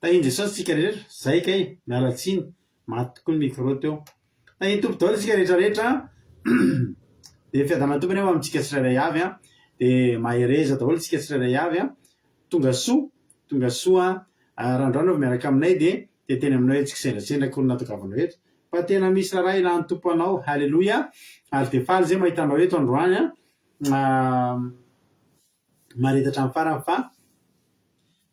Tahian'i Jesosy tsika rehetra, zay kay, miala tsiny, maty tokoa ny micro teo. Tahian'ny Tompo daholo isika rehetra rehetra an! Dia fiadanan'ny Tompo anie ho amintsika tsirairay avy an! Dia mahereza daholo isika tsirairay avy an! Tonga soa, tonga soa an! Raha androany vao miaraka aminay dia te hiteny aminao hoe tsy kisendrasendra akory ny nahatongavanao eto fa tena misy raharaha ilan'ny Tompo anao, Haleloia! Ary dia faly izay mahita anao eto androany an! Mahareta hatramin'ny farany fa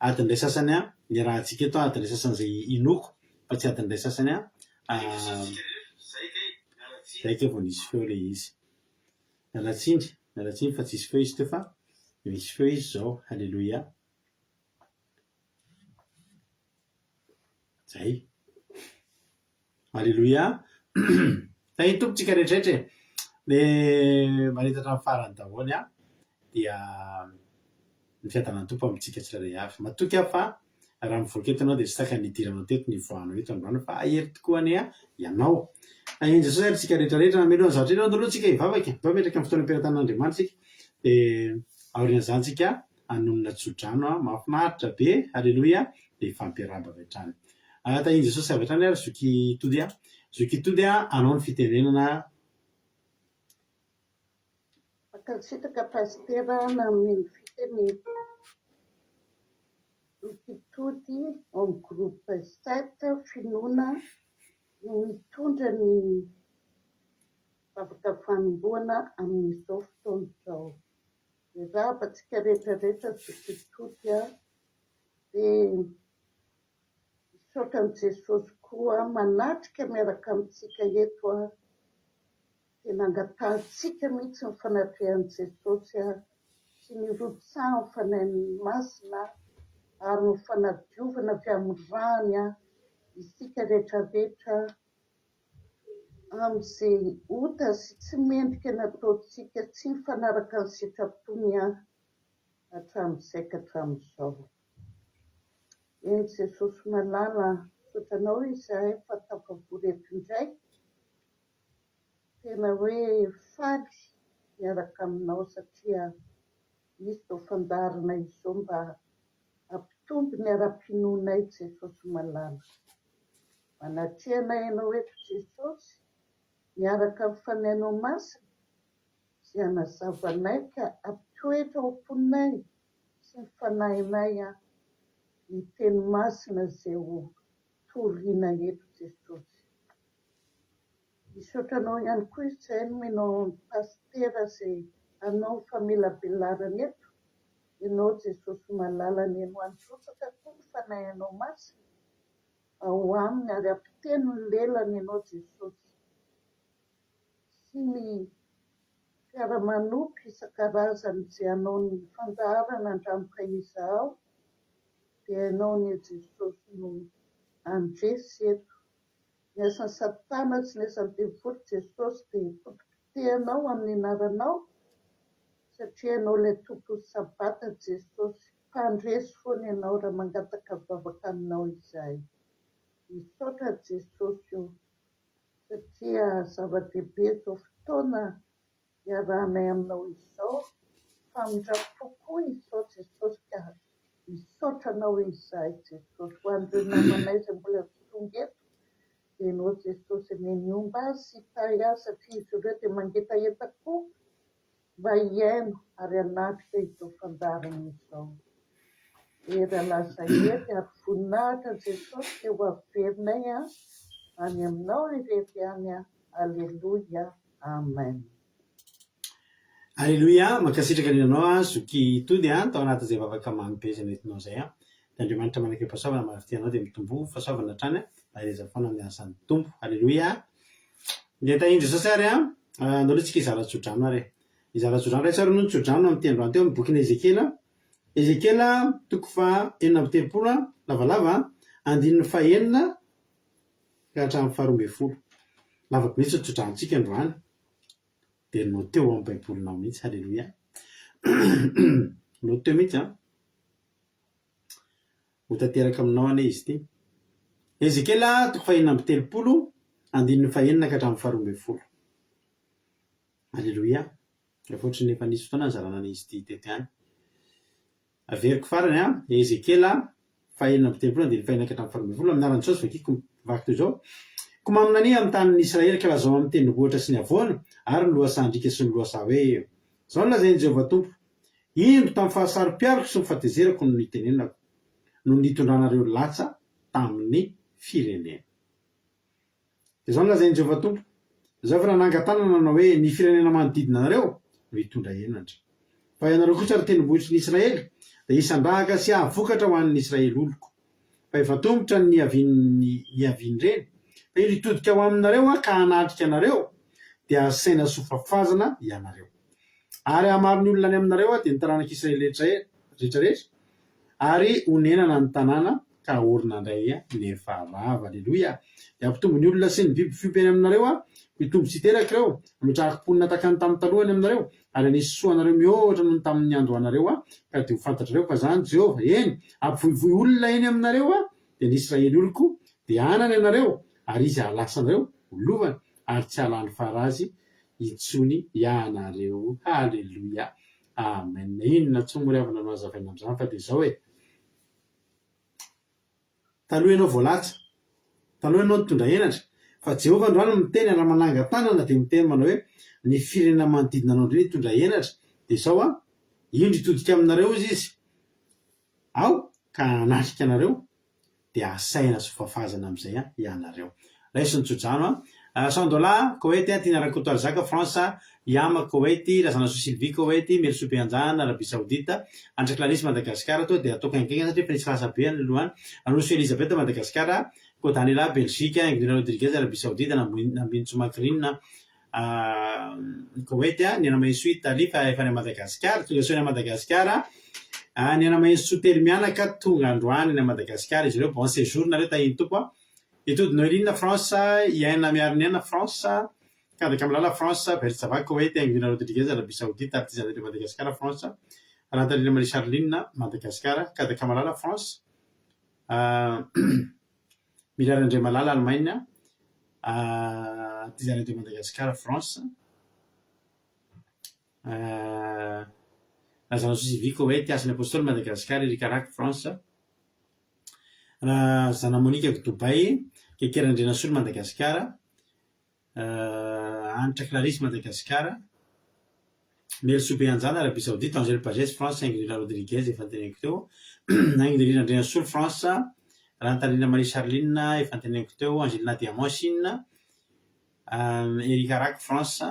adiny iray sasany an, iarahantsika eto an, adiny iray sasany izay inoako fa tsy adiny iray sasany an, zay kay vao nisy feo ilay izy. Miala tsiny, miala tsiny fa tsisy feo izy teo fa misy feo izy izao, haleloia. Zay. Aleloia. Tahin'ny Tompo tsika rehetra rehetra e. Le manita hatramin'ny farany daholo an. Dia ny fiadanan'ny Tompo amintsika tsirairay avy. Matoky aho fa raha mivoaka eto ianao dia tsy takany nidiranao teto ny hivoahanao eto androany fa hahery tokoa anie ianao. Tahin'i Jesosy ary tsika rehetra rehetra. Mialohan'ny zavatra rehetra aloha tsika hivavaka. Ndao hametraka ny fotoana am-pelatanan'Andriamanitra tsika. Dia aorian'izany tsika hanonona tsodrano an, mahafinaritra be, haleloia, dia hifampiarahaba avy hatrany. Tahin'i Jesosy avy hatrany ary Zoky Tody a. Zoky Tody a, anao ny fitenenana. Mankasitraka Pasitera nanome ny fitenenana. Zoky Tody ao amin'ny groupe sept finoana no mitondra ny vavaka fanombohana amin'izao fotoana izao. Miarahaba antsika rehetra rehetra Zoky Tody a! Dia misaotra an'i Jesosy koa manatrika miaraka amintsika eto a! Tena angatahantsika mihitsy ny fanatrehan'i Jesosy a! Sy ny hirotsahan'ny Fanahiny Masina ary ny fanadiovana avy amin'ny rany a! Isika rehetra rehetra Amin'izay ota sy tsy mendrika nataontsika tsy nifanaraka ny sitrapony hatramin'izay ka hatramin'izao. Eny Jesosy malala a, misaotra Anao izahay fa tafavory eto indray, tena hoe faly miaraka aminao satria misy izao fandaharana izao mba hampitombo ny ara-pinoanay Jesosy malala. Manatrehana Ianao eto Jesosy, miaraka amin'ny Fanahinao Masina, izay hanazava anay ka hampitoetra ao am-ponay sy ny fanahinay ny Teny Masina izay ho torina eto Jesosy. Misaotra Anao ihany koa izahay nomenao an'i Pasitera izay hanao ny famelabelarana eto, Ianao Jesosy malala anie no handrotsaka koa ny Fanahinao Masina ao aminy ary hampiteny ny lelany ianao Jesosy sy ny mpiara-manompo isan-karazany izay hanao ny fandaharana andranoka iza ao dia ianao anie Jesosy no handresy eto ny asan'i satana sy ny asan'ny devoly Jesosy dia potipotehanao amin'ny anaranao satria ianao ilay tompon'ny sabata Jesosy Mpandresy foana ianao raha mangataka vavaka aminao izahay. Misaotra Jesosy o, satria zava-dehibe izao fotoana iarahanay aminao izao, famindram-po koa izao Jesosy ka misaotra anao izahay Jesosy. Ho an'ireo namanay izay mbola tsy tonga eto dia ianao Jesosy anie niomba azy sy hitahy azy satria izy ireo dia mangetaheta koa mba hihaino ary hanatrika izao fandaharana izao. Hery laza hery ary voninahitra Jesosy dia ho averinay any aminao irery ihany Aleloia Amen. Aleloia, mankasitraka indrindra anao an zoky Tody an, tao anatin'izay vavaka mamy be izay nentinao izay an, dia Andriamanitra manakeo-pahasoavana manam-fitia anao dia mitomboa fahasoavana hatrany an, mahereza foana amin'ny asan'ny Tompo. Aleloia. Dia tahin'i Jesosy ary an, andao aloha tsika hizara tsodrano ary e. Hizara tsodrano, raiso ary aloha ny tsodrano amin'ny teny androany teo amin'ny bokin'i Ezekiela. Ezekiela toko faha 36 an, lavalava an, andininy faha enina ka hatramin'ny faha 12. Lava be mihitsy ny tsodranontsika androany. Dia noteo ao amin'ny baibolinao mihitsy, haleloia. Noteo mihitsy an. Ho tanteraka aminao anie izy ity. Ezekiela toko fahenina amby telopolo, andininy fahenina ka hatramin'ny faharoa ambin'ny folo. Aleloia. Efa ohatran'ny efa nisy fotoana nizarana an'izy ity teto ihany. Averiko farany an, Ezekiela. Faha-36 andininy fahenina ka hatramin'ny faharoambinifolo, Amin'ny anaran'i Jesosy vakiko mivaky toy izao, Koa maminania amin'ny tanin'ny Israely ka lazao amin'ny tendrombohitra sy ny havoana ary ny lohasahan-driaka sy ny lohasaha hoe, Izao no lazain'i Jehovah Tompo, Indro, tamin'ny fahasaro-piaroko sy ny fahatezerako no nitenenako, no nitondranareo latsa tamin'ny firenena. Dia izao no lazain'i Jehovah Tompo, Izaho efa nanangan-tanana nanao hoe, 'Ny firenena manodidina anareo no hitondra henatra. Fa ianareo kosa, ry tendrombohitry ny Israely, dia hisandrahaka sy hahavokatra ho an'ny Israely oloko. Fa efa tomotra ny niavian'ny niavian'ireny. Fa indro hitodika ho aminareo Aho ka hanatrika anareo, dia hasaina sy hofafazana ianareo. Ary hahamaro ny olona any aminareo Aho, dia ny taranak'Israely rehetra rehetra, Ary honenana ny tanàna ka haorina indray ny efa rava. Aleloia! Dia hampitombo ny olona sy ny biby fiompy any aminareo Aho, hitombo sy hiteraka ireo, hametrahako mponina tahaka ny tamin'ny taloha any aminareo, ary hanisy soa anareo mihoatra noho ny tamin'ny niandohanareo Aho, ka dia ho fantatrareo fa Izaho no Jehovah. Eny, hampivoivoy olona eny aminareo Aho, dia ny Israely oloko, dia hanana ianareo, ary izy hahalasa anareo ho lovany, ary tsy hahalany fara azy intsony ianareo. Haleloia! Amen. Inona intsony moa ry havana no hazavaina amin'izany fa dia izao e. Taloha ianao voalatsa. Taloha ianao nitondra henatra. Fa Jehovah androany miteny raha manangan-tanana dia miteny manao hoe ny firenena manodidina anao indray hitondra henatra. Dia izao an, indro hitodika aminareo hozy izy. Aho ka hanatrika anareo dia asaina sy fafazana amin'izay an ianareo. Raiso ny tsodrano an. Sandola, Koety an, Tiana Rakotoarizaka, France, Yama, Koety, Razanasoa Sylvie, Koety, Merisoa Beanjana, Arabie Saoudite, Andry Clarisse, Madagascar, toa dia ataoko haingaingana satria efa nisy lasa be any aloha any, Ranosoa Elisabeth, Madagascar, Kodanela, Belgique, Ingrid Rodriguez, Arabie Saoudite, Nambinintsoa Macrine, Koety, Ny Anamahesoa Italie fa efa any Madagasikara, tonga soa any Madagasikara, Ny Anamahesoa telo mianaka tonga androany any Madagasikara izy ireo, bon séjour nareo tahin'ny Tompo a! Etody Noeline France, Iaina Miariniaina France, Kadaka Malala France, Bertsava Koety, Ingrid Rodriguez Arabie Saoudite, Artisanat de Madagascar France, Rantanirina Marie Charline Madagasikara, Kadaka Malala France, Mila Randriamalala Allemagne, Artisanat de Madagascar France, Razanasoa Sylvie Koweït, Hasin'ny Apostoly Madagascar, Eric Rack France, Razanamonica Dubaï, Keke Randrianasolo Madagascar, Hanitra Clarisse Madagascar, Melisoa Beanjana Arabie Saoudite, Angèle Pagès France, Ingrid Rodriguez efa noteneniko teo, Ingrid Randrianasolo France, Rantanirina Marie Charline efa noteneniko teo, Angelina Diamant Chine, Eric Rack France,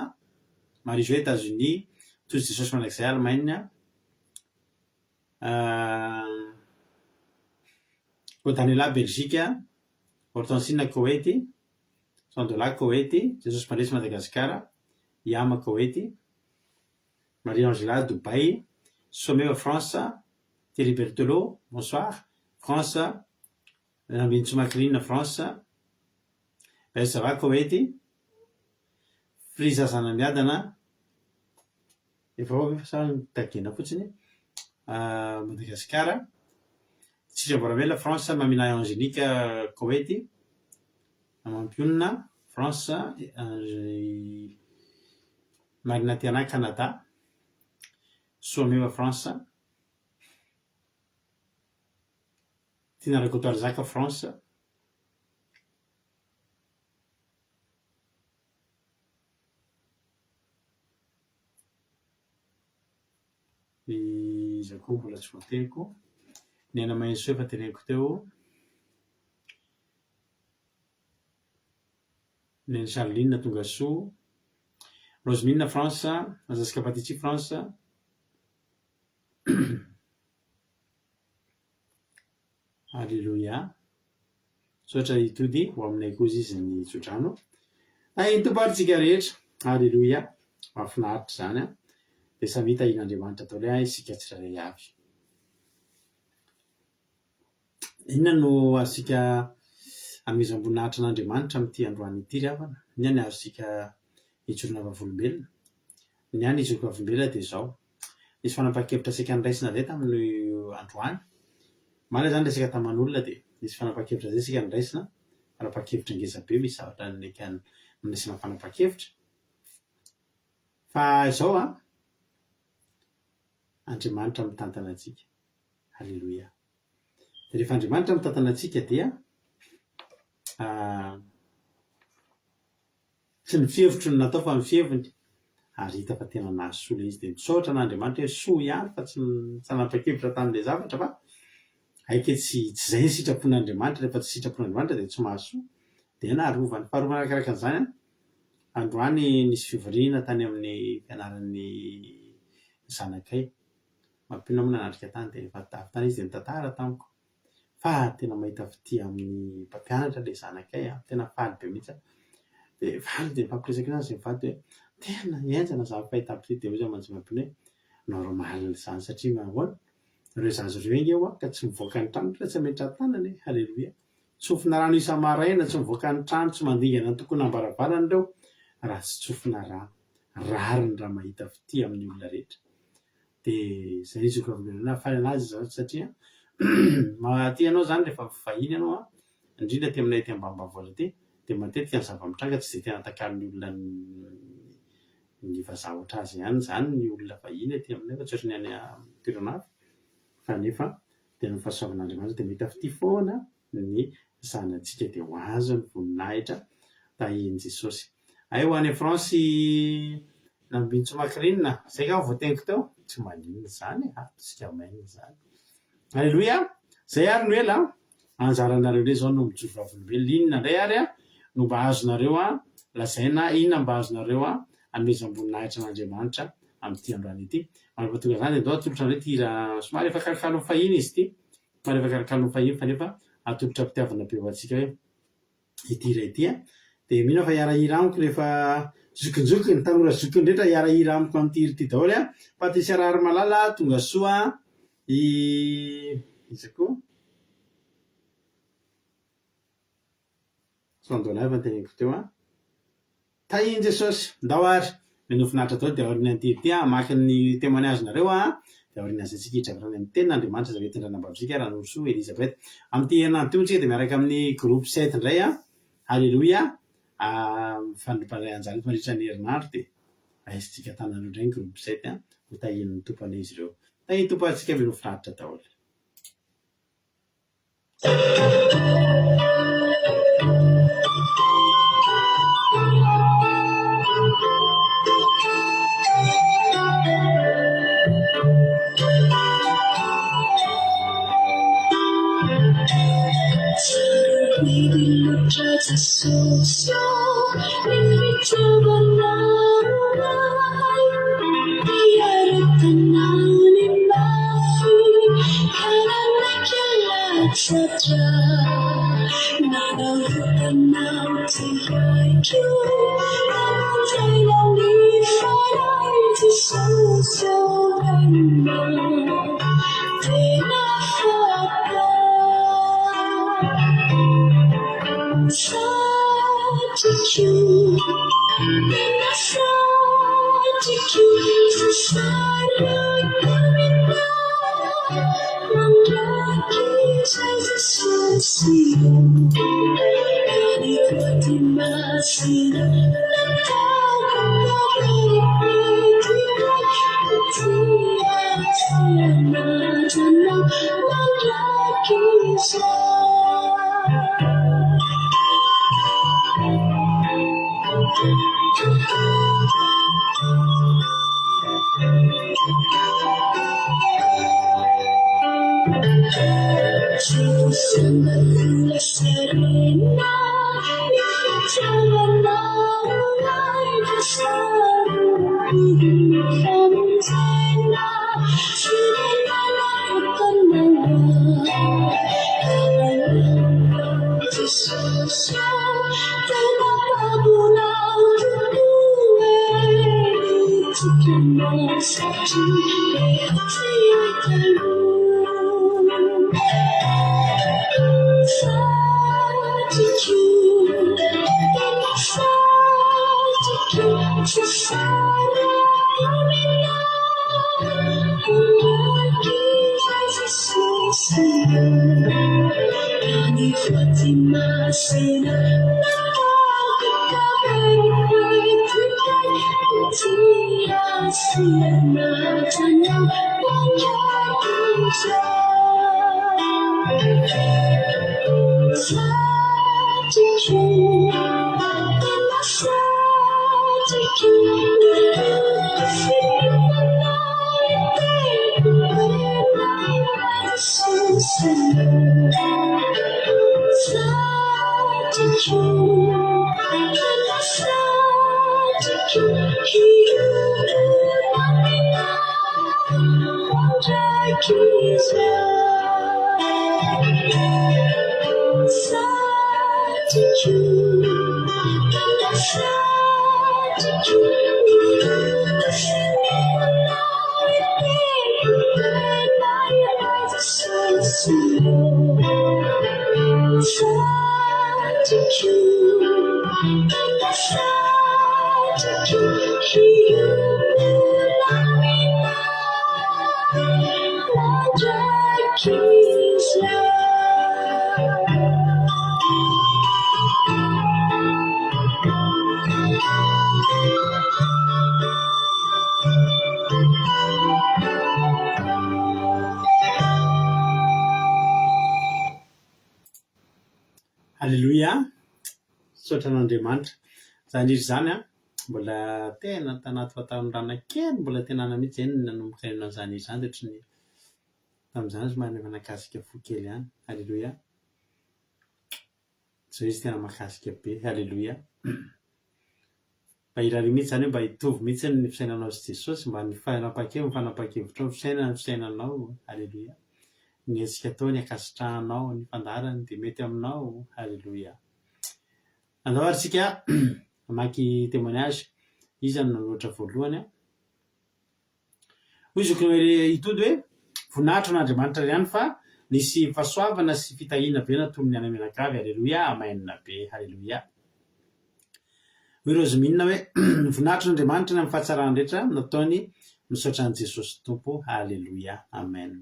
Marie Jo Etats-Unis, Tojo Jesosy Mandrakizay Allemagne, Daniela Belgique, Hortensine Koety, Sandola Koety, Jesosy Mpandresy Madagasikara, Yama Koety, Marie Angela Dubaï, Someo France, Thierry Berthelot, bonsoir, France, Rambinintsoa Macrine France, Belle Koety, Friza Zanamiadana, efa ao ve sa nitagena fotsiny, Madagasikara, Tsitry Amboaramela France, Mamina Angélique Koety, Mampionona France, Marina Tiana Canada, Soameva France, Tiana Rakotoarizaka France. Iza koa mbola tsy voateniko? Ny aina Mahesoa efa teneniko teo. Neny Charline tongasoa. Rosemine France, Azaska Patici France. Alléluia. Misaotra Itody ho aminay koa izy ny tsodrano. Tahin'ny Tompo ary tsika rehetra. Alléluia. Mahafinaritra izany an. Dia samia tahian'Andriamanitra daholo an isika tsirairay avy. Inona no azontsika anomezam-boninahitra an'Andriamanitra amin'ity androany ity ry havana? Inona ny azontsika ijoroana vavolombelona? Ny ahy ny ijoroako vavolombelona dia izao, nisy fanapahan-kevitra saika noraisina izay tamin'ny androany, omaly aho izany niresaka taman'olona dia nisy fanapahan-kevitra izay saika noraisina, fanapahan-kevitra ngeza be, misy zavatra nandraisana fanapahan-kevitra. Fa izao an, Andriamanitra mitantana antsika. Aleloia. Dia rehefa Andriamanitra mitantana antsika dia tsy ny fihevitro no natao fa ny fiheviny ary hita fa tena nahasoa ilay izy. Dia misaotra an'Andriamanitra hoe soa ihany fa tsy tsy nanapa-kevitra tamin'ilay zavatra fa hay kay tsy tsy izay ny sitrapon'Andriamanitra, rehefa tsy sitrapon'Andriamanitra dia tsy mahasoa. Dia narovany. Faharoa manarakaraka an'izany an, androany nisy fivoriana tany amin'ny fianaran'ny zanakay. Mampino aho moa nanatrika tany dia rehefa avy tany izy dia nitantara tamiko fa tena mahita fitia amin'ny mpampianatra ilay zanakay an, tena faly be mihitsy aho. Dia faly dia nifampiresaka eo izany izahay mivady hoe tena henjana izany fahitam-pitia dia hoy izaho mantsy mampino hoe normal izany satria nahoana? Ireo zaza ireo ange hoa ka tsy mivoaka ny trano raha tsy hametra-tanana e! Haleloia! Tsofina rano isa-maraina, tsy mivoaka ny trano, tsy mandingana ny tokonam-baravarana ireo raha tsy tsofina rano. Rariny raha mahita fitia amin'ny olona rehetra. Dia izay izy io Nahafaly anazy izany satria aty ianao izany rehefa vahiny ianao an, indrindra aty aminay aty ambanimbanivohitra aty, dia matetika ny zava-mitranga tsy dia tena takalon'ny olona ny vazaha ohatr'azy ihany izany ny olona vahiny aty aminay fa tsy ohatran'ny any an-toerana hafa fa nefa dia noho ny fahasoavan'Andriamanitra dia mahita fitia foana ny zanatsika dia ho azo ny voninahitra tahian'i Jesosy. Hay ho any France i Nambinintsoa Macrine, zay angamba vao teniko teo, tsy maninona izany e, ato main izany. Alléluia, zay ary no ela an, anjaranareo indray izao no mijoro vavolombelona, inona indray ary no mba azonareo lazaina, inona mba azonareo anomezam-boninahitra an'Andriamanitra amin'ity androany ity. Mandra-pahatonga izany dia ndao atolotra indray ity hira somary efa kalokalo fahiny izy ity. Fa rehefa kalokalo fahiny fa nefa atolotra am-pitiavana be ho antsika hoe ity hira ity an! Dia mino aho fa hiara-hira amiko rehefa zokinjokiny, tanora zokiny rehetra hiara-hira amiko amin'ity hira ity daholo an! Patricia Raharimalala, tonga soa an! I iza koa? Sandona efa noteneniko teo an! Tahin'i Jesosy! Ndao ary! Mino finaritra daholo dia aorian'ity ity an, hamaky ny témoignage nareo an, dia aorian'izay tsika hiditra avy hatrany amin'ny tenin'Andriamanitra izay hoentin'ny ranabavitsika Ranorosoa Elisabeth. Amin'ity herinandro ity moa tsika dia miaraka amin'ny groupe sept indray an, Haleloia, mifandray anjara eto mandritra ny herinandro dia raisintsika an-tanana indray ny groupe sept an, ho tahian'ny Tompo anie izy ireo. Tahin'ny Tompo ary tsika mino finaritra daholo. Aleloia! Misaotra an'Andriamanitra. Izany hira izany an, mbola tena tanaty fahatanorana kely, mbola tena any mihitsy izay no nanomboka nihaino an'izany hira izany dia ohatran'ny tamin'izany somary efa nahakasika fo kely ihany. Aleloia! Izao izy tena mahakasika be. Aleloia! Mba hirariho mihitsy izany hoe mba hitovy mihitsy ny fisainanao sy Jesosy, mba ny fanapahan-keviny ny fanapahan-kevitrao, ny fisainany ny fisainanao. Aleloia! Ny hetsika ataony ankasitrahanao, ny fandaharany dia mety aminao. Aleloia! Andao ary tsika hamaky témoignage. Iza no nanoratra voalohany an? Hoy zoky Itody hoe, Voninahitra ho an'Andriamanitra ihany fa nisy fahasoavana sy fitahiana be natolony anay mianakavy, Aleloia, Amen be, Haleloia. Hoy Rosemine hoe, Voninahitra ho an'Andriamanitra ny amin'ny fahatsarany rehetra nataony, misaotra an'i Jesosy Tompo, Haleloia, Amen.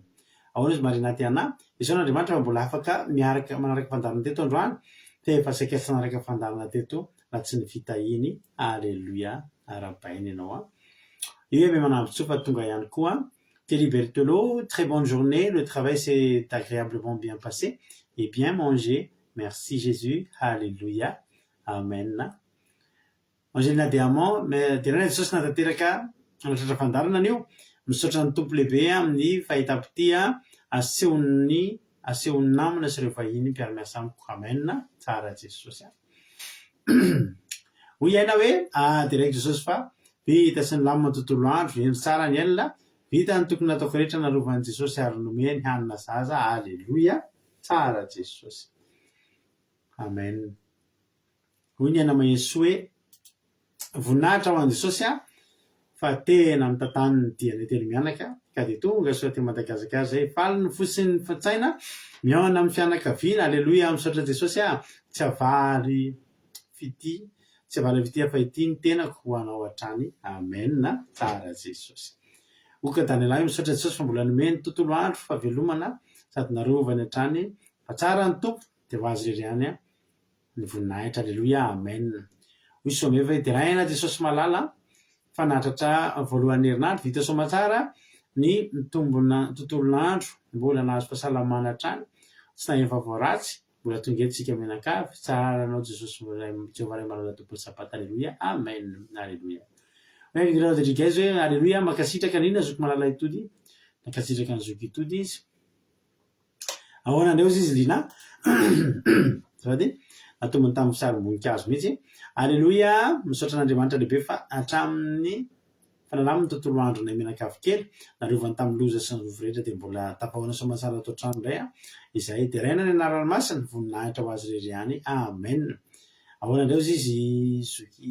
Ahoana izy Marina Tiana? Isaorana Andriamanitra fa mbola afaka miaraka manaraka fandaharana teto androany, fa efa saika tsy nanaraka fandaharana teto raha tsy ny fitahiany Aleloia Arahabaina ianao an. Io Aimé Manambotsoa fa tonga ihany koa. Thierry Berthelot, très bonne journée, le travail s'est agréablement bien passé et bien mangé, merci Jésus, Alléluia, Amen. Angelina Diamant, deraina Jesosy nahatanteraka nahatratra fandaharana anio, misaotra ny Tompo lehibe amin'ny fahitam-pitia asehon'ny asehon'ny namana sy ireo vahiny mpiara-miasa amiko, Amen, tsara Jesosy a. Hoy Aina hoe, Ah, deraiko Jesosy fa vita sy nilamina ny tontolo andro, hendry tsara ny Ella, vita ny tokony nataoko rehetra narovan'i Jesosy ary nomeny hanina zaza, Aleloia, tsara Jesosy. Amen. Hoy ny Aina Mahesoa hoe, Voninahitra ho an'i Jesosy aho fa tena mitantany ny dianay telo mianaka ka dia tonga soa aty Madagascar zay. Faly ny fo sy ny tsaina mihaona amin'ny fianakaviana. Aleloia misaotra Jesosy ah tsy avaly fitia tsy avaly fitia fa ity ny tenako ho anao hatrany. Amen tsara Jesosy. Oka Daniela misaotra Jesosy fa mbola nomeny tontolo andro fahavelomana sady narovany hatrany fa tsara ny Tompo dia ho azy irery ihany ny voninahitra aleloia amen hoy Someva hoe deraina Jesosy malala fa nahatratra voalohan'ny herinandro vita soamatsara ny tombona tontolon'andro mbola nahazo fahasalamana hatrany tsy naheno vaovao ratsy mbola tonga eto isika mianakavy tsara anao Jesosy Jehovah Ray malala tompon'ny sabata aleloia amen aleloia hoy Angela Rodriguez hoe aleloia mankasitraka an'inona zoky malala itody nankasitraka ny zoky itody izy Ahoana indray hozy izy Lina? Azafady, natombony tamin'ny sarim-boninkazo mihitsy. Aleloia! Misaotra an'Andriamanitra lehibe fa hatramin'ny fa nalaminy ny tontolo andronay mianakavy kely, narovany tamin'ny loza sy ny vovo rehetra dia mbola tafahoana soamantsara ato an-trano indray aho. Izay, deraina ny anarany masina, voninahitra ho azy irery ihany. Amen. Ahoana indray hozy izy zoky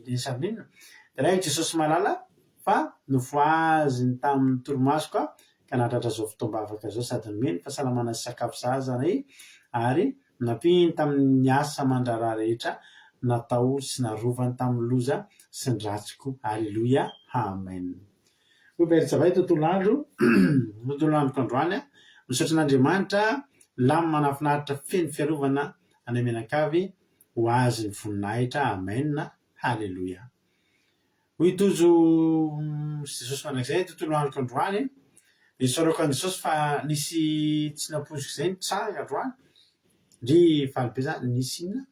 Leny Charline? Deraiko Jesosy malala fa nofohaziny tamin'ny torimasoko aho ka nahatratra izao fotoam-bavaka izao sady nomeny fahasalamana sy sakafo sahaza anay ary nampiany tamin'ny asa aman-draharaha rehetra natao sy narovany tamin'ny loza sy ny ratsy koa. Aleloia! Amen! Hoy Père Tsavay, Tontolo andro, tontolo androko androany aho. Misaotra an'Andriamanitra, lamina nahafinaritra feno fiarovana anay mianakavy, ho Azy ny voninahitra. Amen! Haleloia! Hoy Tojo sy Jesosy mandrakizay, tontolo androko androany, dia isaorako an'i Jesosy fa nisy tsy nampoiziko izay nitranga androany, ndry faly be za, nisy inona?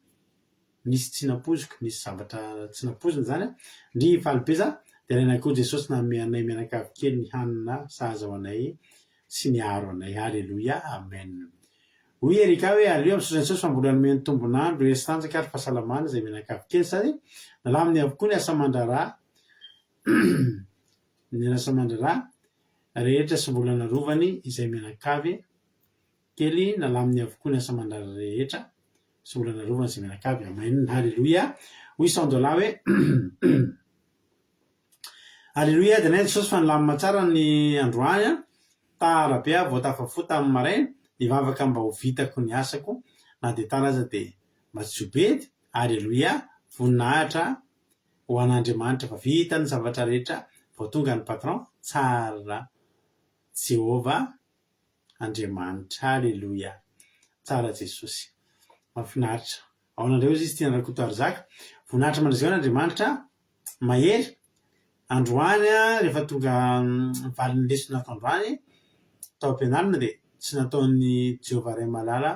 Nisy tsy nampoiziko, nisy zavatra tsy nampoizina izany an! Ndrii faly be za, deraina koa Jesosy nanome anay mianakavy kely ny hanina sahaza ho anay sy niaro anay. Aleloia! Amen! Hoy i Erika hoe, Aleo misaotra an'i Jesosy fa mbola nomeny tombon'andro, hery sy tanjaka ary fahasalamana izay mianakavy kely sady nalaminy avokoa ny asa aman-draharaha ny asa aman-draharaha rehetra sy mbola narovany izay mianakavy kely nalaminy avokoa ny asa aman-draharaha rehetra sy mbola narovany izay mianakavy. Amen! Haleloia! Hoy i Sandola hoe, Aleloia dia nahay Jesosy fa nilamina tsara ny androany an, tara be aho vao tafafoha tamin'ny maraina, nivavaka mba ho vitako ny asako na dia tara aza dia mba tsy ho bedy, Aleloia, voninahitra ho an'Andriamanitra fa vita ny zavatra rehetra vao tonga ny patron, tsara Jehovah Andriamanitra, Aleloia, tsara Jesosy, mahafinaritra. Aona indray hozy izy Tiana Rakotoarizaka. Voninahitra mandrakizay ho an'Andriamanitra mahery. Androany rehefa tonga ny valin'ny lesona ato androany tao am-pianarana dia tsy nataon'i Jehovah Ray Malala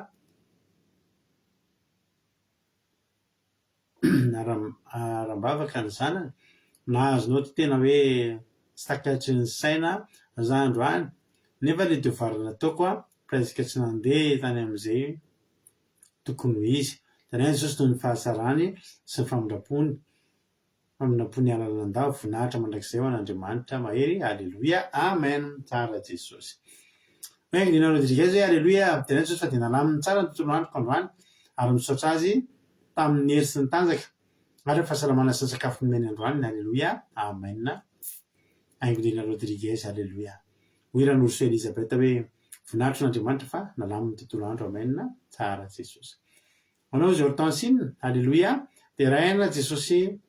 aram-bavaka ny zanany. Nahazo naoty tena hoe tsy takatry ny saina za androany nefa ilay devoir nataoko presque tsy nandeha tany amin'izay tokony ho izy. Deraina Jesosy noho ny fahatsarany sy ny famindram-pony, famindram-pony alalan-dava, voninahitra mandrakizay ho an'Andriamanitra mahery, Aleloia, Amen, tsara Jesosy. Hoy Angelina Rodriguez hoe, Aleloia, deraina Jesosy fa dia nalaminy tsara ny tontolo androko androany, ary misaotra Azy tamin'ny hery sy ny tanjaka ary ny fahasalamana sy ny sakafo nomeny androany, Aleloia, Amen. Angelina Rodriguez, Aleloia. Hoy Ranorosoa Elizabeth hoe, Voninahitro an'Andriamanitra fa nalaminy ny tontolo andro Amen tsara Jesosy. Manao izy Hortensine, Aleloia, deraina Jesosy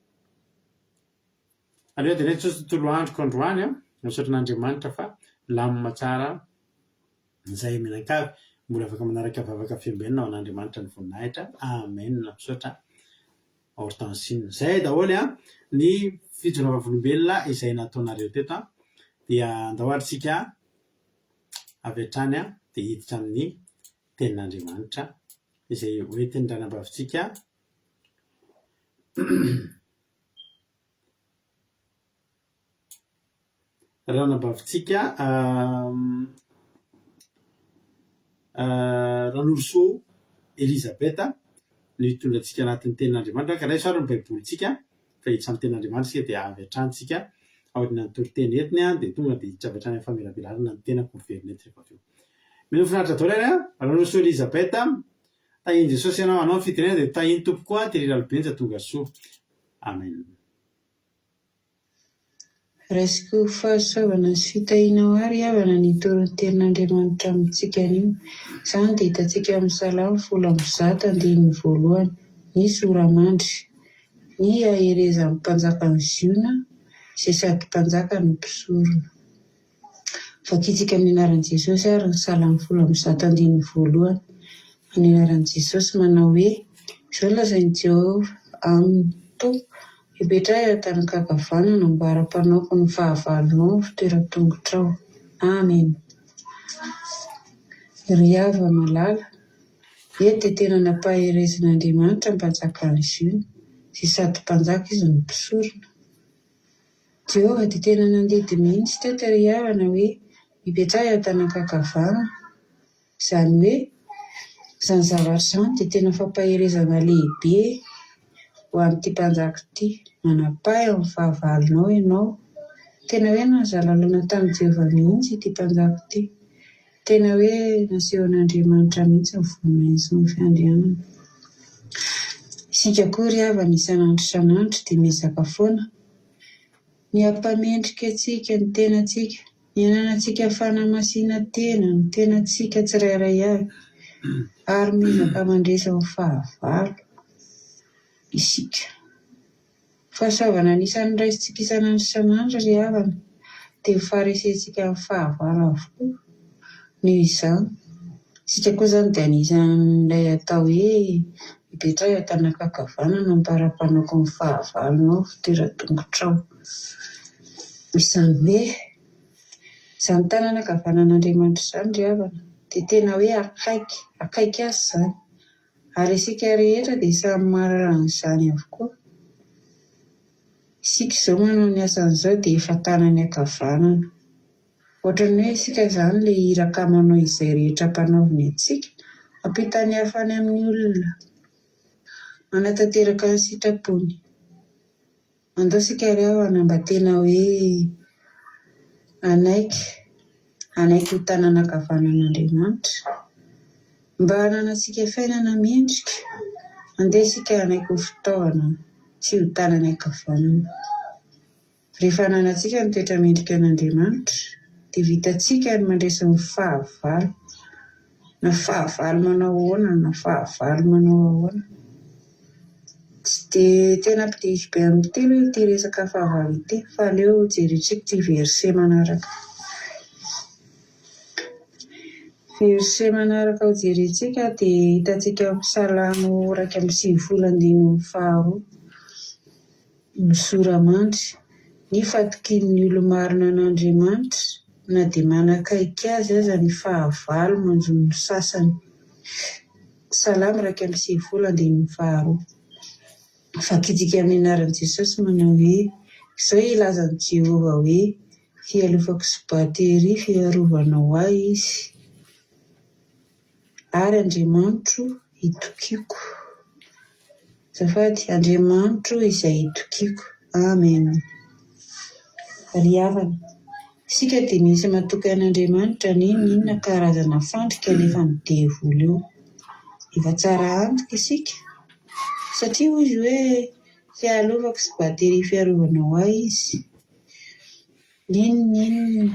Aleloia deraina Jesosy tontolo androko androany an, misaotra an'Andriamanitra fa milamina tsara izay mianakavy, mbola afaka manaraka vavaka fiambenana ho an'Andriamanitra ny voninahitra Amen misaotra Hortensine. Zay daholo an, ny fijoroana vavolombelona izay nataonareo teto an, dia andao ary tsika avy hatrany an, dia hiditra amin'ny tenin'Andriamanitra izay hoentin'ny ranabavintsika Ranabavintsika Ranorosoa Elizabeth no hitondra antsika anatin'ny tenin'Andriamanitra. Ka raiso ary ny baibolintsika fa hiditra amin'ny tenin'Andriamanitra isika dia avy hatrany isika aorian'ny toriteny entiny dia tonga dia hiditra avy hatrany amin'ny famelabelarana ny tenako miverina eto rehefa avy eo. Mino finaritra daholo ary an! Ranorosoa Elizabeth, tahin'i Jesosy ianao, anao ny fitenenana dia tahin'ny Tompo koa, Thierry Ralobenja tonga soa. Amen. Raisiko ho fahasoavana sy fitahiana ho ahy ry havana ny hitory ny tenin'Andriamanitra amintsika anio. Izany dia hitantsika amin'ny Salamo 110 andininy voalohany, Ny sora-mandry. Ny haherezan'ny mpanjakan'i Ziona, izay sady mpanjaka no mpisorona. Vakintsika amin'ny anaran'i Jesosy ary ny Salamo 110 andininy voalohany. Amin'ny anaran'i Jesosy manao hoe, Izao no lazain'i Jehovah aminy, Tompo, mipetraha eo an-tanan-kankavanana ambara-panaoko ny fahavalonao ho fitoeran-tongotrao. Amena. Ry hava-malala, eto dia tena nampaherezin'Andriamanitra ny mpanjakan'i Ziona, izay sady mpanjaka izy no mpisorona. Jehovah dia tena nandidy mihitsy teto ry havana hoe mipetraha eo an-tanan-kankavanana. Izany hoe, izany zavatra izany dia tena fampaherezana lehibe ho an'ity mpanjaka ity. Manapaha eo amin'ny fahavalonao ianao. Tena hoe nahazalalana tamin'i Jehovah mihitsy ity mpanjaka ity. Tena hoe nasehon'Andriamanitra mihitsy ny voninahiny sy ny fiandrianany. Isika koa ry havana isan'andro isan'andro dia miezaka foana ny hampamendrika antsika ny tenantsika, ny hananantsika fanamasinan-tena ny tenantsika tsirairay avy ary miezaka mandresy ny fahavalo isika. Fahasoavana anisan'ny raisintsika isan'andro isan'andro ry havana dia ny faharesentsika ny fahavalo avokoa. Noho izany, isika koa izany dia anisan'ilay atao hoe mipetraha eo an-tanan-kankavanana ambara-panaoko ny fahavalonao fitoeran-tongotrao. Izany hoe, izany tanana ankavanan'Andriamanitra izany ry havana dia tena hoe akaiky, akaiky azy izany. Ary isika rehetra dia samy mahalala an'izany avokoa. Isika izao manao ny asan'izao dia efa tanany ankavanana. Ohatran'ny hoe isika izany ilay iraka manao izay rehetra ampanaoviny antsika, mampita ny hafa any amin'ny olona, manatanteraka ny sitrapony. Andao isika ry havana mba tena hoe hanaiky, hanaiky ho tanana ankavanan'Andriamanitra, mba hananantsika fiainana mendrika. Andeha isika hanaiky ho fitaovana sy ho tanany ankavanana. Rehefa ananantsika ny toetra mendrika an'Andriamanitra, dia vitantsika ny mandresy ny fahavalo, na fahavalo manao ahoana na fahavalo manao ahoana. Tsy dia tena ampidiriko be amin'ity aloha ity resaka fahavalo ity, fa aleo jerentsika ity verset manaraka. Verset manaraka ho jerentsika dia hitantsika ao amin'ny Salamo 91 andininy faharoa. Ny sora-mandry, ny fatokian'ny olo-marina an'Andriamanitra na dia manakaiky azy aza ny fahavalo manjo ny sasany. Salamo 91 andininy faharoa. Vakintsika amin'ny anaran'i Jesosy manao hoe, Izao ilazan'i Jehovah hoe, Fialofako sy bateria fiarovana ho ahy Izy, ary Andriamanitro itokiako. Azafady, Andriamanitro izay itokiako. Amen. Ry havana, isika dia misy matoky an'Andriamanitra n'inon'inona karazana fandrika alefan'ny devoly eo. Efa tsara antoka isika, satria hoy izy hoe, Fialofako sy bateria fiarovana ho ahy Izy. N'inon'inona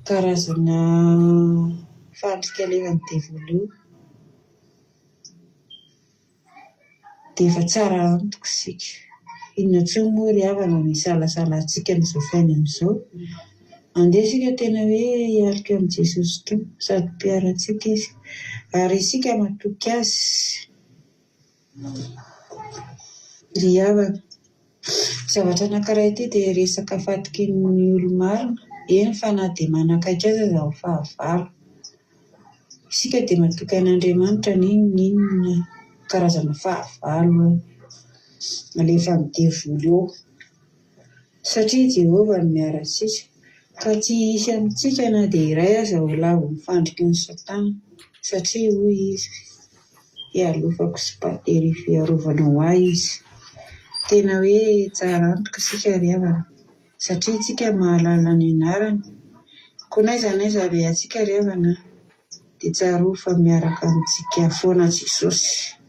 karazana fandrika alefan'ny devoly eo dia efa tsara antoka isika. Inona intsony moa ry havana no hisalasalantsika amin'izao fiainana izao? Andeha isika tena hoe hialoka amin'i Jesosy Tompo sady mpiaro antsika Izy ary isika matoky Azy. Ry havana, zavatra anankiray ity dia resaka fatokian'ny olo-marina, eny fa na dia manakaiky azy aza ny fahavalo. Isika dia matoky an'Andriamanitra n'inon'inona karazana fahavalo alefan'ny devoly eo. Satria Jehovah no miaro antsika, ka tsy hisy amintsika na dia iray aza ho lavon'ny fandriky ny Satana, satria hoy izy, Hialofako sy batery fiarovana ho ahy izy. Tena hoe tsara antoka isika ry havana, satria isika mahalala ny anarany. Koa n'aiza n'aiza alehantsika ry havana, dia tsarovy fa miaraka amintsika foana Jesosy.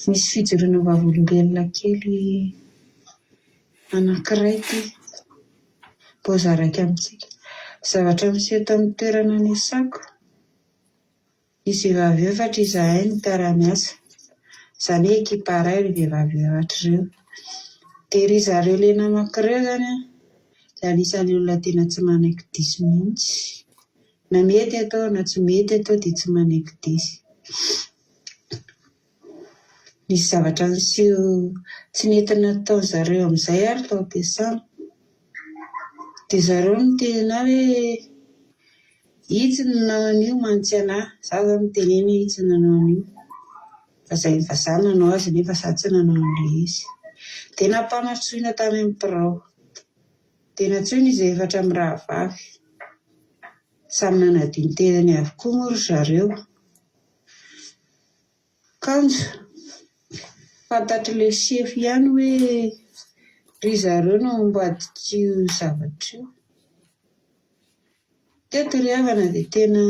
Misy fijoroana vavolombelona kely anankiray ity mba ho zaraiko amintsika. Zavatra niseho tamin'ny toerana niasako. Nisy vehivavy efatra izahay no mpiara-miasa. Izany hoe ekipa iray ireo vehivavy efatra ireo. Dia ry zareo ilay namako ireo izany an, dia anisan'ny olona tena tsy manaiky diso mihitsy. Na mety atao na tsy mety atao dia tsy manaiky diso. Nisy zavatra niseho tsy nety nataon-dry zareo amin'izay ary tao am-piasana. Dia zareo niteny ahy hoe itsy no nanao an'io mantsy anah. Za zany nitenena hoe itsy no nanao an'io. Fa zay fa za nanao azy nefa za tsy nanao an'ilay izy. Dia nampanantsoina tany amin'ny birao. Dia nantsoina izy efatra mirahavavy. Samy nanadio ny tenany avokoa moa ry zareo. Kanjo, fantatr'ilay sefo ihany hoe ry zareo no ambadik'io zavatra io. Teto ry havana dia tena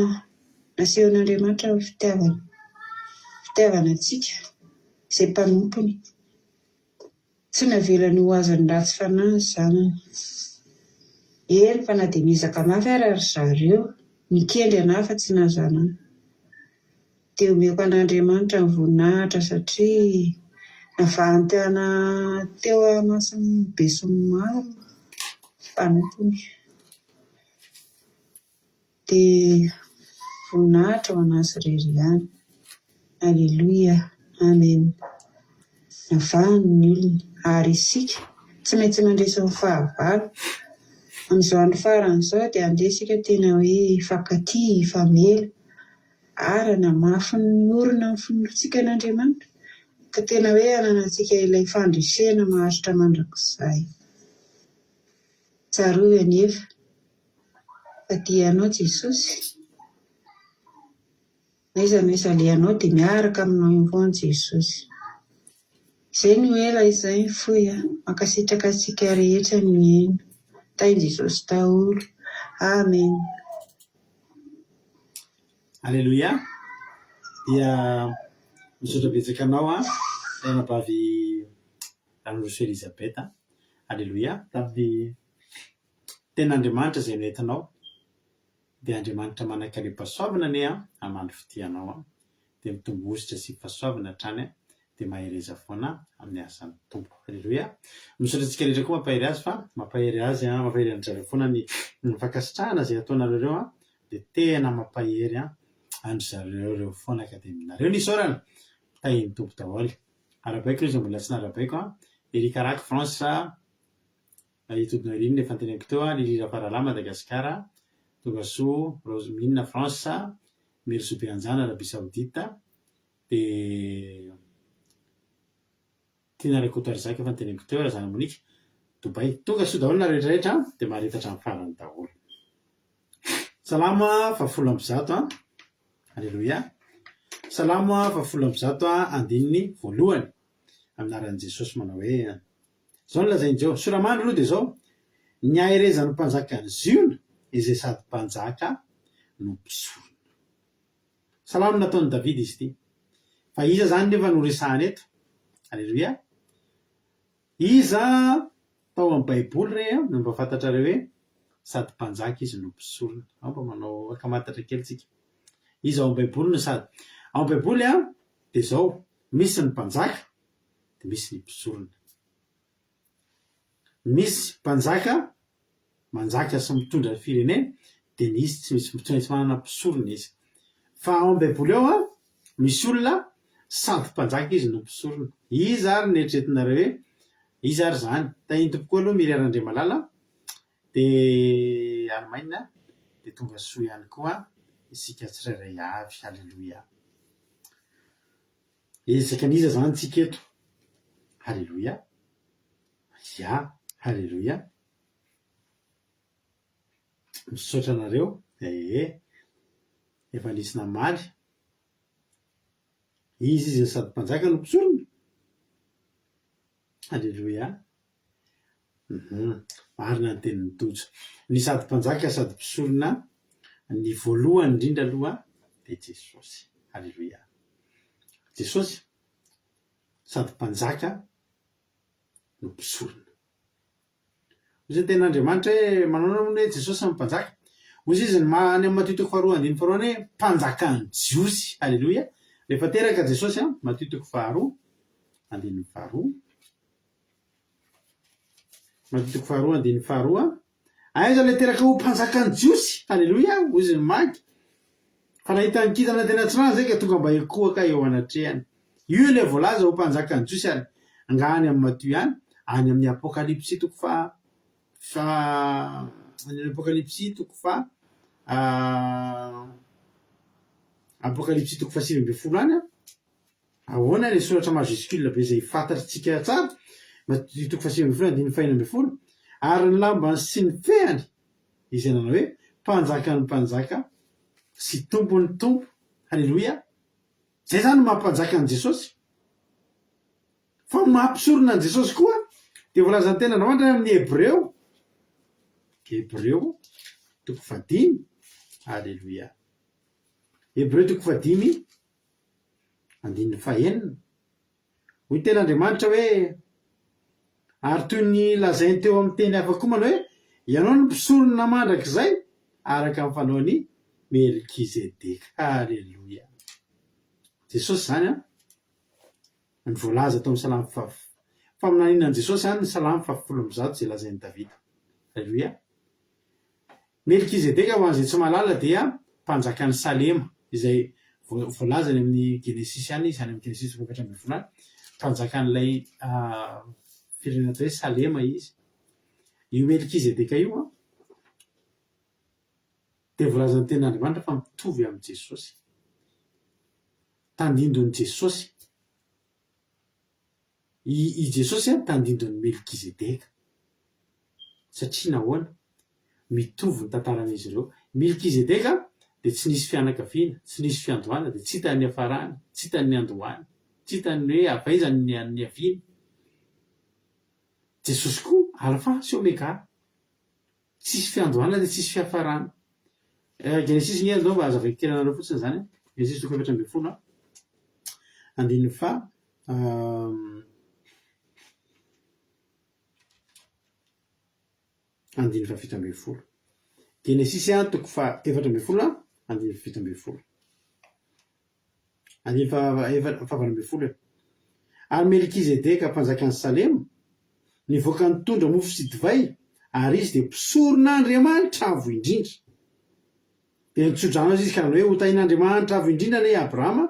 nasehon'Andriamanitra ny fitiavany, fitiavana antsika izay mpanompony. Tsy navelany ho azon'ny ratsy fanahy ny zanany. Eny fa na dia niezaka mafy ara ry zareo, nikendry anà fa tsy nahazo anà. Dia omeko an'Andriamanitra ny voninahitra satria navahany teo imason'ny besinimaro ny mpanompony. Dia voninahitra ho an'Azy irery ihany. Aleloia. Amen. Navahany ny olony. Ary isika, tsy maintsy mandresy ny fahavalo. Amin'izao andro farany izao dia andeha isika tena hoe hifankatia, hifamela ary hanamafy ny orina amin'ny finoantsika an'Andriamanitra ka tena hoe hananantsika ilay fandresena maharitra mandrakizay. Tsarovy anefa fa tia anao Jesosy. N'aiza n'aiza alehanao dia miaraka aminao eo foana Jesosy. Izay no ela izay ny fohy a. Mankasitraka antsika rehetra nihaino. Tahin'i Jesosy daholo. Amen. Aleloia! Dia misaotra betsaka anao an, Ranabavy Ranoroso Elisabeth. Aleloia! Tamin'ny tenin'Andriamanitra izay noentinao. Dia Andriamanitra manan-karem-pahasoavana anie an, hamandry fitia anao an, dia mitombo hosotra sy fahasoavana hatrany an, dia mahereza foana amin'ny asan'ny Tompo. Aleloia. Misaotra antsika rehetra koa mampahery azy fa mampahery azy an, mampahery an-dry zareo foana ny fankasitrahana izay ataonareo ireo an, dia tena mampahery an, an-dry zareo ireo foana ka dia nareo no isaorana, tahin'ny Tompo daholo. Arahabaiko ireo izay mbola tsy narahabaiko an, Eric Raky France, Itodina Irina efa noteneniko teo, Lily Rafaralahy Madagascar, Tongasoa Rose Mine France, Merisoa Beanjana Arabie Saoudite, dia Tiana Rakotoarizaka efa noteneniko teo, Razana Monique, Dubaï. Tonga soa daholo nareo rehetra rehetra dia mahareta hatramin'ny farany daholo. Salamo fahafolo ambizato an. Aleloia. Salamo fahafolo ambizato andininy voalohany. Amin'ny anaran'i Jesosy manao hoe Izao no lazain'i Jehovah, Sora-mandry aloha dia izao, Ny haherezan'ny mpanjakan'i Ziona, izay sady mpanjaka no mpisorona. Salamo nataon'i Davida izy ity. Fa iza izany nefa no resahana eto? Aleloia! Iza tao amin'ny Baiboly re no mba fantatrareo hoe sady mpanjaka izy no mpisorona? Ao mba manao ankamantatra kely tsika. Iza ao amin'ny Baiboly no sady. Ao amin'ny Baiboly dia izao, misy ny mpanjaka, dia misy ny mpisorona. Misy mpanjaka manjaka sy mitondra ny firenena dia misy tsy misy tsy maintsy manana mpisorona izy. Fa ao amin'ny baiboly ao an, misy olona sady mpanjaka izy no mpisorona. Iza ary no eritreretinareo hoe iza ary izany? Tahin'ny Tompo koa aloha Myria Randriamalala dia Allemagne dia tonga soa ihany koa isika tsirairay avy. Haleloia. Ezaka an'iza izany tsika eto? Haleloia! Ya, haleloia! Misaotra anareo ee, efa nisy namaly. Iza izy no sady mpanjaka no mpisorona? Aleloia. Hum, marina ny tenin'i Tojo. Ny sady mpanjaka sady mpisorona, ny voalohany indrindra aloha dia Jesosy. Aleloia. Jesosy sady mpanjaka no mpisorona. Hoy ny tenin'Andriamanitra hoe manao ahoana hoe Jesosy no mpanjaka? Hoy izy ny any amin'ny Matio toko faharoa andininy faharoa any hoe mpanjakan'ny Jiosy. Aleloia. Rehefa teraka Jesosy, Matio toko faharoa andininy faharoa. Matio toko faharoa andininy faharoa. Aiza ilay teraka ho mpanjakan'ny Jiosy? Aleloia, hoy izy ny Magy. Fa nahita ny kintana teny an-tsinanana izay ka tonga mba hikohaka eo anatrehany. Io ilay voalaza ho mpanjakan'ny Jiosy ary angaha any amin'ny Matio ihany, any amin'ny Apokalypsy toko faha faha any amin'ny Apokalypsy toko faha Apokalypsy toko faha 19 any an. Ahoana ilay soratra majuscule be izay fantatritsika tsara? Matio toko faha 19 andininy faha 16, Ary ny lambany sy ny fehany, izay nanao hoe, Mpanjakan'ny mpanjaka sy Tompon'ny tompo. Haleloia! Izay izany no maha mpanjaka an'i Jesosy. Fa ny maha mpisorona an'i Jesosy koa dia voalazan'ny tenin'Andriamanitra any amin'ny Hebreo, Hebreo toko fahadimy, Haleloia! Hebreo toko fahadimy, Andininy fahenina, Hoy ny tenin'Andriamanitra hoe, Ary toy ny lazainy teo amin'ny teny hafa koa manao hoe, Ianao no mpisorona mandrakizay araka ny fanaon'i Melkizedeka. Haleloia! Jesosy izany an, ny voalaza tao amin'ny Salamo faha, faminaniana an'i Jesosy izany ny Salamo faha 110 izay lazain'i Davida. Haleloia! Melkizedeka, ho an'izay tsy mahalala, dia mpanjakan'i Salema, izay voalaza any amin'ny Genesisy any izy, any amin'ny Genesisy toko 14 any, mpanjakan'ilay firenena atao hoe Salema izy. Io Melkizedeka io an. Dia voalazan'ny Tenin'Andriamanitra fa mitovy amin'i Jesosy. Tandindon'i Jesosy. I, i Jesosy an, tandindon'i Melkizedeka. Satria nahoana? Mitovy ny tantaran'izy ireo. Milkizedeka dia tsy nisy fianakaviana, tsy nisy fiandohana, dia tsy hita ny niafarany, tsy hita ny niandohany, tsy hita ny hoe avy aiza ny niaviany. Jesosy koa Alfa sy Omega. Tsisy fiandohana dia tsisy fiafarana. Genesisy nge andao mba hazavaiko kely anareo fotsiny izany e. Genesisy toko 14 andininy faha andininy faha 17. Genesisy toko faha 14 andininy faha 17. Andininy faha 18 e. Ary Melkizedeka mpanjakan'i Salema nivoaka nitondra mofo sy divay, ary izy dia mpisoron'Andriamanitra Avo Indrindra. Dia nitso-drano azy izy ka nanao hoe, Hotahin'Andriamanitra Avo Indrindra anie i Abrahama,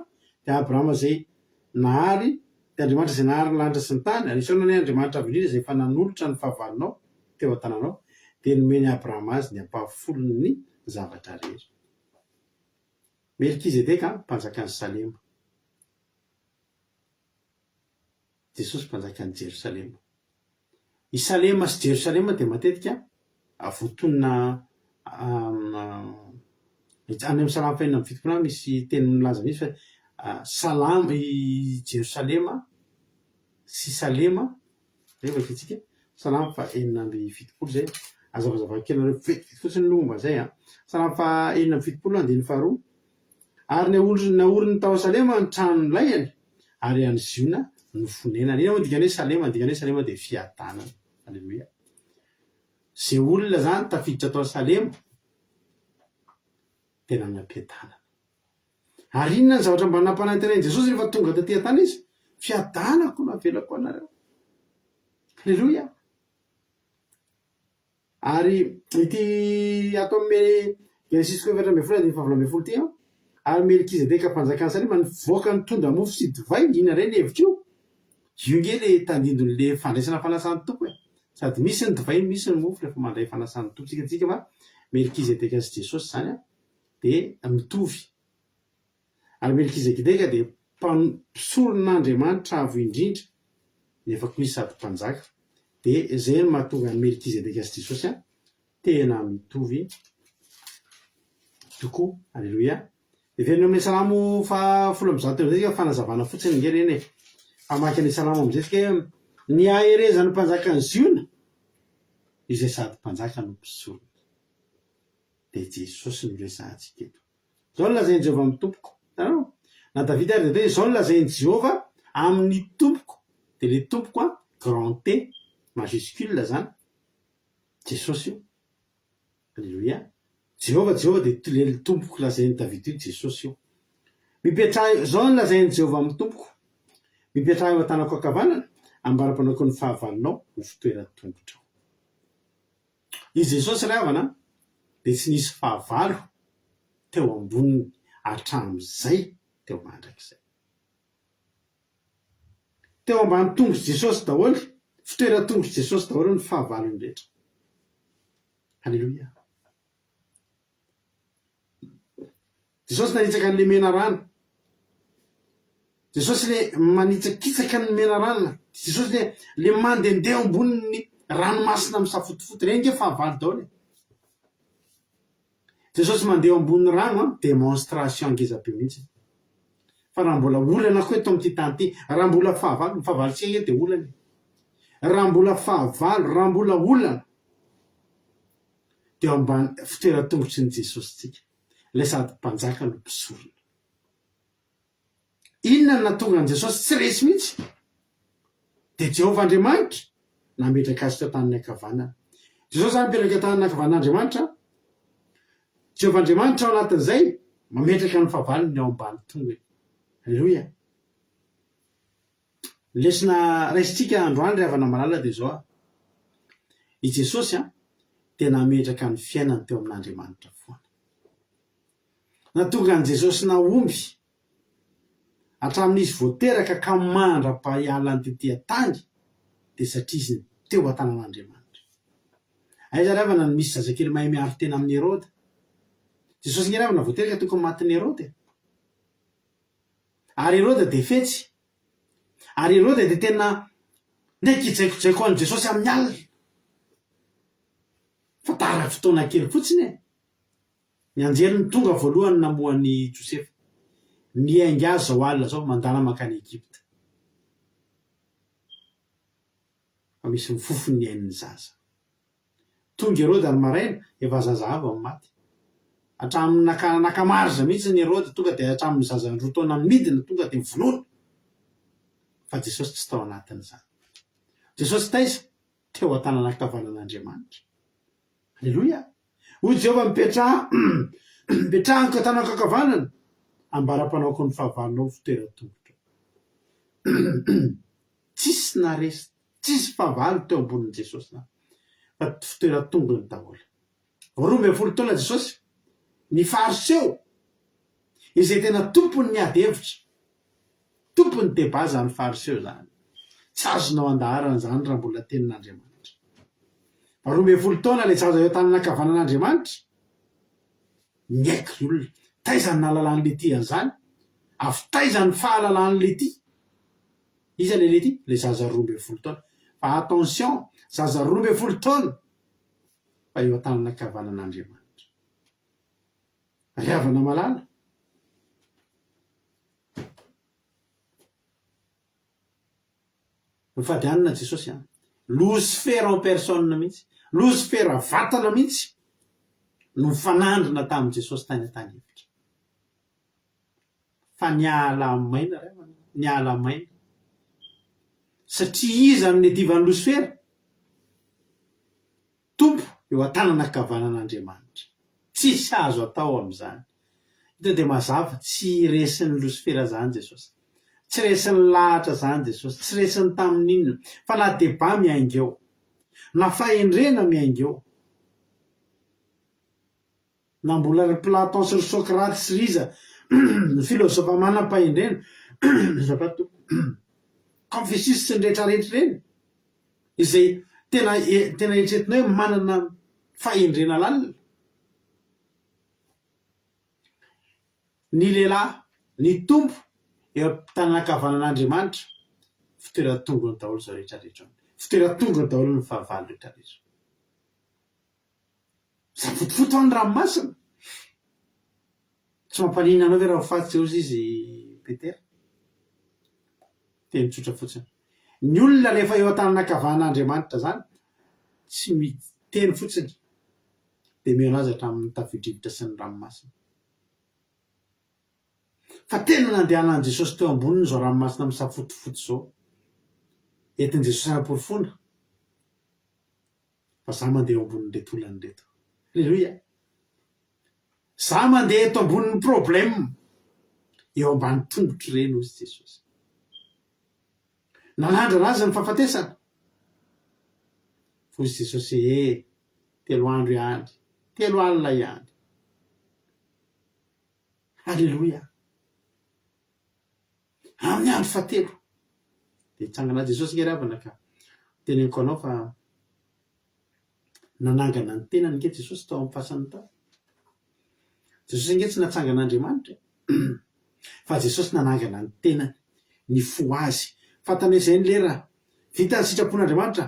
dia Abrahama izay nahary, dia Andriamanitra izay nahary ny lanitra sy ny tany, ary isaorana anie Andriamanitra Avo Indrindra izay efa nanolotra ny fahavalonao teo an-tananao. Dia nomen'i Abrahama azy ny ampahafolon'ny zavatra rehetra. Melkizedeka, mpanjakan'i Salema. Jesosy mpanjakan'i Jerosalema. I Salema sy Jerosalema dia matetika voatonona any amin'ny Salamo fahenina amby 70 any misy teny milaza mihitsy fa Salamo i Jerosalema sy Salema, zay vakintsika, Salamo faha 76 zay, azavazavako kely anareo vetivety fotsiny ny momba an'izay an. Salamo faha 76 andininy faharoa. Ary naoriny tao Salema ny tranolaiany, ary any Ziona no fonenany. Inona moa ny dikan'ny hoe Salema? Ny dikan'ny hoe Salema dia fiadanana. Aleloia. Izay olona izany tafiditra tao Salema dia nanam-piadanana. Ary inona ny zavatra mba nampanantenain'i Jesosy rehefa tonga taty an-tany Izy? Fiadanako no avelako anareo. Aleloia. Ary ity ato amin'ny Genesisy toko 14 andininy faha 18 ity an, ary Melkizedeka mpanjakan'i Salema nivoaka nitondra mofo sy divay, inona indray ny hevitr'io? Io nge le tandindon'le fandraisana fanasan'ny Tompo e! Sady misy ny divay no misy ny mofo rehefa mandray fanasan'ny Tompo tsika, tsika fa Melkizedeka sy Jesosy izany an dia mitovy. Ary Melkizedeka dia mpisoron'Andriamanitra Avo Indrindra, nefa koa izy sady mpanjaka. Dia izay no mahatonga an'i Melkizedeka sy Jesosy tena mitovy tokoa. Aleloia. Heverina eo amin'ny Salamo faha 110 eo amin'izay isika, fanazavana fotsiny ange ireny e. Hamaky an'ilay Salamo amin'izay isika hoe, Ny haherezan'ny mpanjakan'i Ziona, izay sady mpanjaka no mpisorona. Dia Jesosy no resahantsika eto. Izao no lazain'i Jehovah amin'ny Tompoko. Hitanareo? Na Davida ary dia niteny hoe, Izao no lazain'i Jehovah amin'ny Tompoko. Dia ilay Tompoko an, grand T, majuscule izany. Jesosy io. Aleloia. Jehovah, Jehovah dia ilay Tompoko lazain'i Davida io, Jesosy io. Mipetraha eo, izao no lazain'i Jehovah amin'ny Tompoko, Mipetraha eo an-tanako ankavanana, ambara-panaoko ny fahavalonao ho fitoeran-tongotrao. I Jesosy ry havana dia tsy nisy fahavalo teo amboniny hatramin'izay teo mandrakizay. Teo ambany tongotr'i Jesosy daholo, fitoeran-tongotr'i Jesosy daholo ny fahavalony rehetra. Aleloia. Jesosy nanitsaka an'ilay menarana. Jesosy le manitsakitsaka ny menarana. Jesosy le le mandehandeha ambonin'ny ranomasina misafotofoto. Ireny nge fahavalo daholo e. Jesosy mandeha eo ambonin'ny rano an, démonstration ngeza be mihitsy. Fa raha mbola olana koa eto amin'ity tany ity, raha mbola fahavalo, ny fahavalontsika nge dia olana e. Raha mbola fahavalo, raha mbola olana, dia eo ambany fitoeran-tongotry ny Jesosy tsika. Ilay sady mpanjaka no mpisorona. Inona no nahatonga an'i Jesosy tsy resy mihitsy? Dia Jehovah Andriamanitra nametraka azy teo an-tanany ankavanana. Jesosy izany mipetraka eo an-tanany ankavanan'Andriamanitra. Jehovah Andriamanitra ao anatin'izay mametraka ny fahavalony ao ambany tongony. Aleloia. Ny lesona raisintsika androany ry havana malala dia izao, I Jesosy dia nametraka ny fiainany teo amin'Andriamanitra foana. Nahatonga an'i Jesosy nahomby hatramin'izy vao teraka ka mandra-pahialany tety an-tany dia satria izy teo an-tanan'Andriamanitra. Aiza ry havana no misy zazakely mahay miaro tena amin'i Heroda? Jesosy nge ravina voatery ka tokony matin'i Heroda e. Ary Heroda dia fetsy. Ary Heroda dia tena naiky hijaikojaiko an'i Jesosy amin'ny alina. Fa tara fotoana kely fotsiny e. Ny anjely no tonga voalohany namoha an'i Josefa. Miainga azy izao alina izao, mandala mankany Egypta. Fa misy mifofo ny ain'ny zaza. Tonga Heroda ny maraina, efa zaza avy no maty. Hatramin'ny naka naka marge mihitsy ny Heroda, tonga dia hatramin'ny zaza roa taona midina tonga dia vonoina. Fa Jesosy tsy tao anatin'izany. Jesosy taiza? Teo an-tanana ankavanan'Andriamanitra. Aleloia! Hoy Jehovah, Mipetraha, mipetraha an-tanako ankavanana, ambara-panaoko ny fahavalonao ho fitoeran-tongotrao. Tsisy naharesy, tsisy fahavalo teo ambonin'i Jesosy na, fa fitoeran-tongony daholo. Vao 12 taona Jesosy, ny Fariseo, izay tena tompon'ny ady hevitra, tompon'ny débat izany Fariseo izany. Tsy azonao andaharana izany raha mbola tenin'Andriamanitra. Vao 12 taona ilay zaza eo an-tanana ankavanan'Andriamanitra, niaiky ny olona. Taiza ny nahalalan'i Lety an'izany? Avy taiza ny fahalalan'i Lety? Iza ilay Lety? Ilay zaza 12 taona. Fa attention, zaza 12 taona fa eo an-tanana ankavanan'Andriamanitra. Ry havana malala, mifady hanina Jesosy an! Losifera en personne mihitsy, losifera vatana mihitsy no nifanandrina tamin'i Jesosy tany an-tany efitra. Fa niala maina ry havana, niala maina. Satria iza no niadivan'i Losifera? Tompo eo an-tanana ankavanan'Andriamanitra. Tsisy azo atao amin'izany. Ito dia mazava, tsy resin'i Losifera izany Jesosy. Tsy resin'ny lahatra izany Jesosy. Tsy resiny tamin'inona. Fa na débat miainga eo. Na fahendrena miainga eo. Na mbola ry Platon sy ry Socrate sy ry iza ny filozofa manam-pahendrena, azafady tompoko, Confucius sy ny rehetrarehetra ireny, izay tena tena eritreretinao hoe manana fahendrena lalina. Ny lehilahy, ny Tompo eo am-pitanana ankavanan'Andriamanitra, fitoeran-tongony daholo izao rehetrarehetra izao. Fitoeran-tongony daholo ny fahavalo rehetrarehetra. Misafotofoto any ranomasina. Tsy mampaninona anao ve raha ho faty hozy izy Petera? Teny tsotra fotsiny. Ny olona rehefa eo an-tanana ankavanan'Andriamanitra izany, tsy miteny fotsiny dia mihaino azy hatramin'ny tafio-drivotra sy ny ranomasina. Fa tena nandehanan'i Jesosy teo amboniny izao ranomasina misafotofoto izao. Entin'i Jesosy hanaporofoana Fa za mandeha eo ambonin'ireto olana ireto. Aleloia! Za mandeha eto ambonin'ny problème. Eo ambany tongotro ireny hozy Jesosy. Nanandrana azy ny fahafatesana. Hozy Jesosy ee, telo andro ihany, telo alina ihany. Aleloia! Amin'ny andro fahatelo dia hitsangana Jesosy nge ry havana ka. Teneniko anao fa nanangana ny tenany nge Jesosy tao amin'ny fasany tao. Jesosy nge tsy natsangan'Andriamanitra e. Fa Jesosy nanangana ny tenany, nifoha azy. Fantany hoe izay ny lera, vita ny sitrapon'Andriamanitra,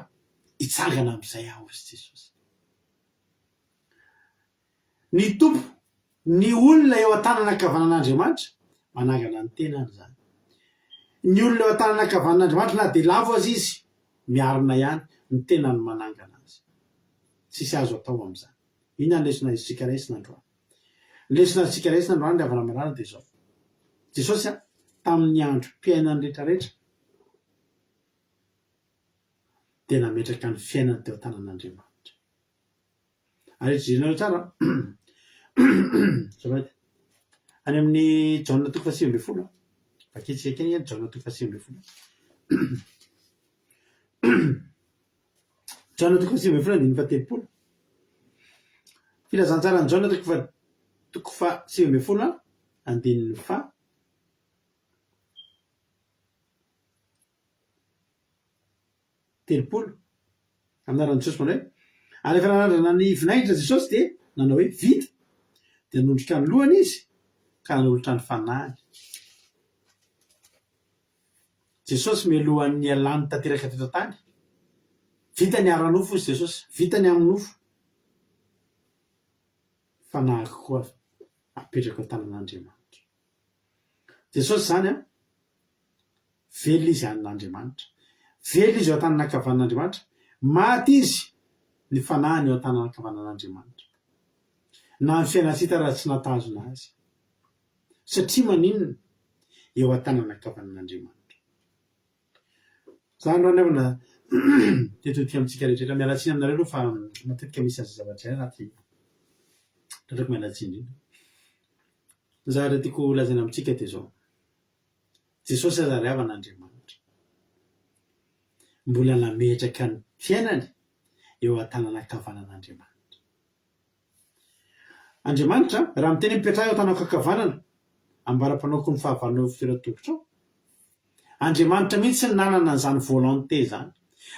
hitsangana amin'izay aho hozy Jesosy. Ny Tompo, ny olona eo an-tanana ankavanan'Andriamanitra, manangana ny tenany izany. Ny olona eo an-tanana ankavanan'Andriamanitra na dia lavo aza izy, miarina ihany, ny tenany manangana azy. Tsisy azo atao amin'izany. Inona ny lesona azontsika raisina androany? Ny lesona azontsika raisina androany ry havana malala dia izao, Jesosy tamin'ny androm-piainany rehetrarehetra dia nametraka ny fiainany teo an-tanan'Andriamanitra. Ary jerenareo tsara azafady. Any amin'ny Jaona toko faha 19. Vakintsika kely anie ny Jaona toko faha 19. Jaona toko faha 19 andininy faha 30. Filazantsaran'i Jaona toko faha toko faha 19 andininy faha 30. Amin'ny anaran'i Jesosy manao hoe, Ary rehefa nanandrana ny vinaingitra Jesosy dia nanao hoe, Vita. Dia nanondrika ny lohany izy ka nanolotra ny fanahiny. Jesosy mialohan'ny nialany tanteraka teto an-tany. Vita ny ara-nofo hozy Jesosy, vita ny amin'ny nofo. Fanahiko koa apetrako an-tanan'Andriamanitra. Jesosy izany an, velona izy an'Andriamanitra. Velona izy eo an-tanana ankavanan'Andriamanitra. Maty izy, ny fanahiny eo an-tanana ankavanan'Andriamanitra. Na ny fiainantsika raha tsy nahatazona azy. Satria maninona? Eo an-tanana ankavanan'Andriamanitra. Za androany havana te hitodika amintsika rehetra. Miala tsiny aminareo aloha fa matetika misy an'izay zavatra izay anaty tratrako miala tsiny indrindra. Ny zavatra tiako ho lazaina amintsika dia izao, Jesosy aza ry havana Andriamanitra. Mbola nametraka ny fiainany eo an-tanana ankavanan'Andriamanitra. Andriamanitra, raha miteny hoe mipetraha eo an-tanako ankavanana, ambara-panaoko ny fahavalonao eo fitoeran-tongotrao. Andriamanitra mihitsy no nanana an'izany volonté izany.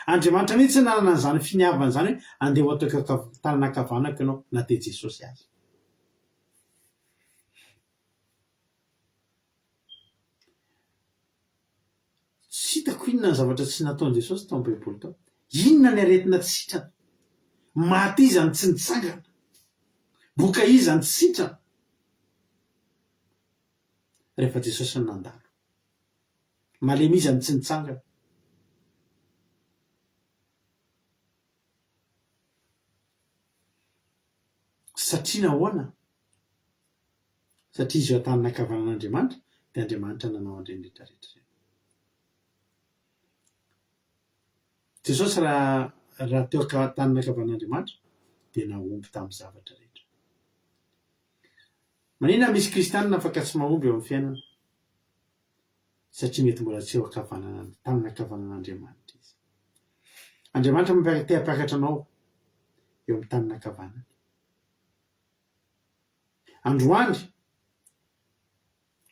Andriamanitra mihitsy no nanana an'izany finiavana izany hoe andeha ho ataoko eo tanana ankavanako ianao na dia Jesosy aza. Tsy hitako inona ny zavatra tsy nataon'i Jesosy tao amin'ny Baiboly tao. Inona ny aretina tsy sitrana? Maty iza no tsy nitsangana? Boka iza no tsy sitrana? Rehefa Jesosy no nandalo. Malemy iza no tsy nitsangana? Satria nahoana? Satria izy eo an-tanana ankavanan'Andriamanitra, dia Andriamanitra nanao an'ireny rehetra rehetra ireny. Jesosy raha raha teo an-tanana ankavanan'Andriamanitra dia nahomby tamin'ny zavatra rehetra. Maninona misy kristianina afaka tsy mahomby eo amin'ny fiainana? Satria mety mbola tsy eo ankavanana tanana ankavanan'Andriamanitra izy. Andriamanitra mampiaka te hampiakatra anao eo amin'ny tanana ankavanany. Androany,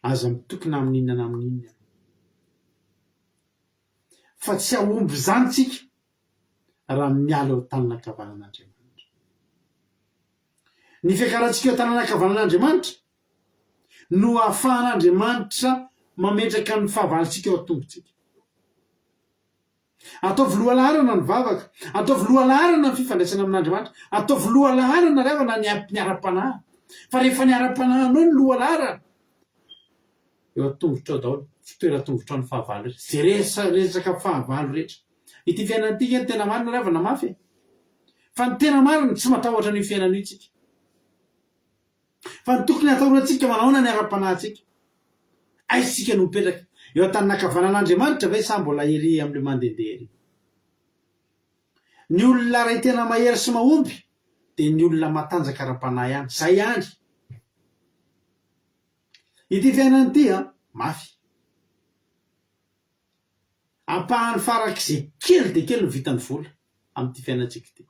aza mitoky na amin'inona na amin'inona ianao. Fa tsy hahomby izany tsika raha miala eo an-tanana ankavanan'Andriamanitra. Ny fiakarantsika eo an-tanana ankavanan'Andriamanitra no ahafahan'Andriamanitra mametraka ny fahavalontsika eo an-tongotsika. Ataovy lohalaharana ny vavaka. Ataovy lohalaharana ny fifandraisana amin'Andriamanitra. Ataovy lohalaharana ry havana ny ny ara-panahy. Fa rehefa ny ara-panahinao no lohalaharana, eo an-tongotrao daholo, fitoeran-tongotrao ny fahavalo rehetra. Izay resa resaka fahavalo rehetra. Ity fiainana ity ange ny tena marina ry havana mafy e. Fa ny tena marina, tsy matahotra an'io fiainana io tsika. Fa ny tokony hatahorantsika manahoana ny ara-panahintsika? Aiza isika no mipetraka? Eo an-tanin'ankavanan'Andriamanitra ve sa mbola ery amin'ilay mandehandeha ery? Ny olona iray tena mahery sy mahomby dia ny olona matanjaka ara-panahy ihany. Izay ihany. Ity fiainana ity an, mafy. Ampahany farak'izay kely dia kely no vitan'ny vola amin'ity fiainantsika ity.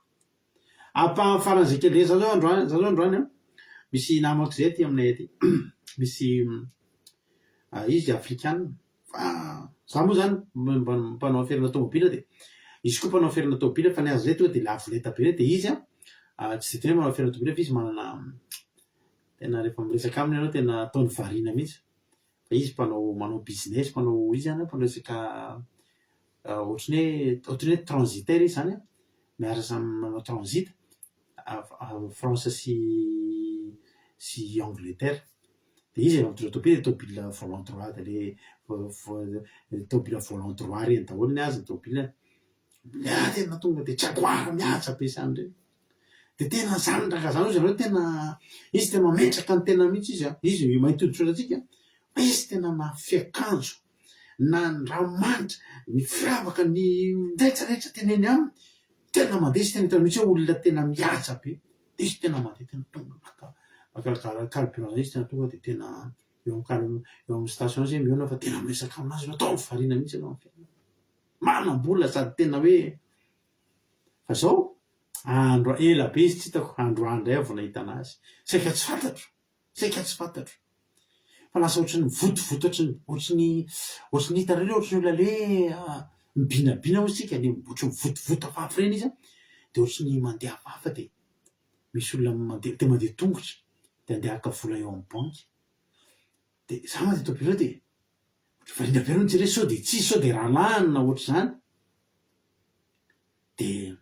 Ampahany faran'izay kely dia za zao androany, za zao androany an, misy namako zay aty aminay aty, misy izy afrikana fa za moa zany mba mpanao affaire-na tômôbila dia izy koa mpanao affaire-na tômôbila fa ny azy zay tonga dia lavo lenta be dia izy an tsy dia tena hoe manao affaire-na tômôbila fa izy manana tena rehefa miresaka aminy ianao tena ataony variana mihitsy fa izy mpanao manao business, mpanao iza zany mpanao resaka ohatran'ny hoe ohatran'ny hoe transitaire izy zany an, miaraka manao transit France sy sy Angleterre. Dia izy efa mitondra tômôbila, tômôbila volant droit le tômôbila volant droit reny daholo ny azy ny tômôbilany. Miady tena tonga dia jaguar mihaja be izany ireny. Dia tena zany ranga zany hoy zareo tena izy tena mametraka ny tena mihitsy izy an, izy mainty hoditra ohatrantsika fa izy tena mafy akanjo na ny ranomanitra, ny firavaka, ny rehetra rehetra teneny aminy tena mandeha izy tena hitanao mihitsy hoe olona tena mihaja be, dia izy tena mandeha tena tonga maka maka carburant zay izy tena tonga dia tena eo amin'ny car eo amin'ny station zay mihaona fa tena miresaka aminazy ianao, ataovy variana mihitsy ianao amin'ny fiainana. Manam-bola sady tena hoe fa zao Andro ela be izy tsy hitako, androany indray aho vao nahita anazy. Saika tsy fantatro, saika tsy fantatro. Fa lasa ohatran'ny mivotovoto ohatran'ny ohatran'ny ohatran'ny hitanareo le ohatran'ny olona le mibinabina hoy isika, le ohatran'ny mivotovoto hafahafa ireny izy an, dia ohatran'ny mandeha hafahafa dia misy olona mandeha dia mandeha tongotra. Dia andeha haka vola eo amin'ny banky. Dia za mandeha tao bureau dia variana be aloha nijery hoe sao dia tsy izy, sao dia rahalahiny na ohatr'izany. Dia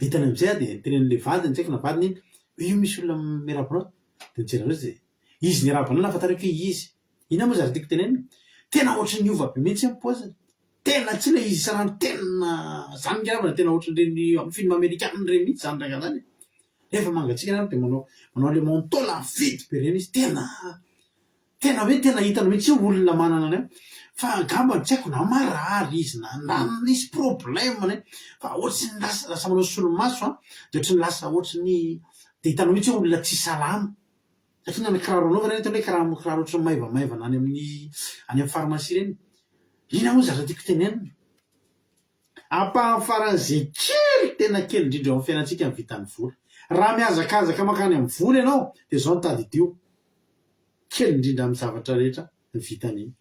hitany amin'izay aho dia notenenin'ilay vadiny, tsy haiko na vadiny iny, hoe io misy olona miarahaba anao. Dia nijery an'ireo izy dia izy niarahaba anah nahafantarako hoe izy. Inona moa zavatra tiako tenenina? Tena ohatry ny niova be mihitsy ny paoziny. Tena tsy ilay izy isan'andro tena zany angamba tena ohatran'ireny amin'ny film amerikana ireny mihitsy zany rangahy zany e. Rehefa mangatsiaka ny andro dia manao manao an'ilay manteau lava vide be ireny izy. Tena tena hoe tena hitanao mihitsy hoe olona manana ny fa angamba tsy haiko na marary izy na na nisy problème na fa ohatry ny lasa lasa manao solomaso an, dia ohatry ny lasa ohatry ny dia hitanao mihitsy hoe olona tsy salama. Satria na ny kiraro anaovany ary hitanao hoe kiraro kiraro ohatry ny maivamaivana any amin'ny any amin'ny pharmacie ireny. Inona moa ny zavatra tiako tenenina? Ampahany faran'izay kely tena kely indrindra eo amin'ny fiainantsika ny vitan'ny vola. Raha mihazakazaka mankany amin'ny vola ianao dia izao no tadidio, kely indrindra amin'ny zavatra rehetra ny vitan'iny.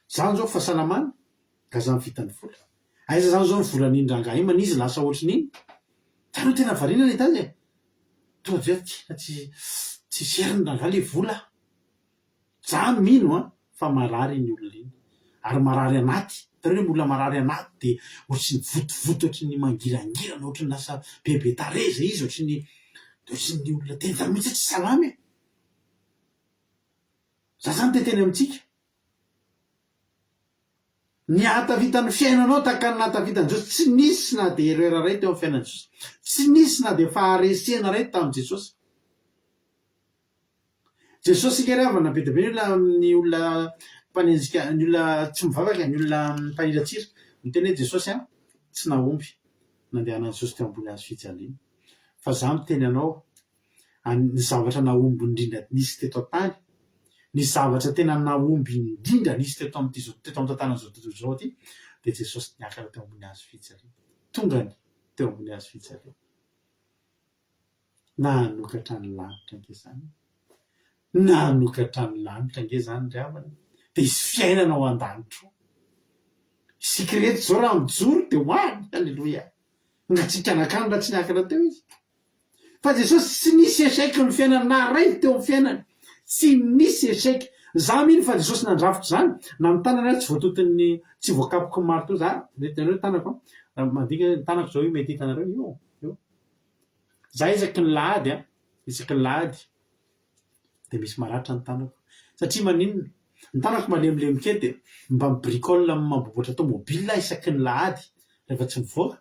Izany izao fahasalamana, ka izany vitan'ny vola. Aiza izany izao ny volan'iny rangahy iny manizy lasa ohatrin'iny? Za aloha tena variana nahita azy e! Tonga dia tena tsy tsisy heriny rangahy le vola. Za mino an fa marary iny olona iny. Ary marary anaty. Hitanareo le olona marary anaty dia ohatry ny votovoto ohatry ny mangirangirana ohatry ny lasa bebe tarehy zay izy ohatry ny ohatry ny olona tena hitanao mihitsy hoe tsy salama e! Za zany te hiteny amintsika. Ny hahatavitan'ny fiainanao tahaka ny nahatavitan'i Jesosy. Tsy nisy na dia erreur iray teo amin'ny fiainan'i Jesosy. Tsy nisy na dia faharesena iray tamin'i Jesosy. Jesosy ange ry havana be dia be ny olona ny olona mpanenjika ny olona tsy mivavaka, ny olona mpaniratsira miteny hoe Jesosy an tsy nahomby nandehanan'i Jesosy teo ambony hazo fijaliana. Fa za miteny anao ny zavatra nahomby indrindra nisy teto an-tany, ny zavatra tena nahomby indrindra nisy teto amin'ity izao teto amin'ny tantaran'izao tontolo izao ity dia Jesosy niakatra teo ambony hazo fijaliana. Tongany teo ambony hazo fijaliana. Nanokatra ny lanitra ange izany. Nanokatra ny lanitra ange izany ry havana. Dia hisy fiainana ao an-danitra ao. Isika rehetra izao raha mijoro dia ho any. Aleloia. Nangatsiaka nankany raha tsy niakatra teo izy. Fa Jesosy tsy nisy échec ny fiainany na ray teo amin'ny fiainany. Tsy nisy échec. Za mino fa Jesosy nandrafitra izany, na ny tanany ary tsy voatoton'ny, tsy voakapoky ny marteau za, mety hitanareo ny tanako an, raha mandika ny tanako zao io mety hitanareo io, io. Za isaky ny lahady an, isaky ny lahady dia misy maratra ny tanako. Satria maninona? Ny tanako malemilemy kely dia mba mi-bricole mamboamboatra tomobile aho isaky ny lahady rehefa tsy mivoaka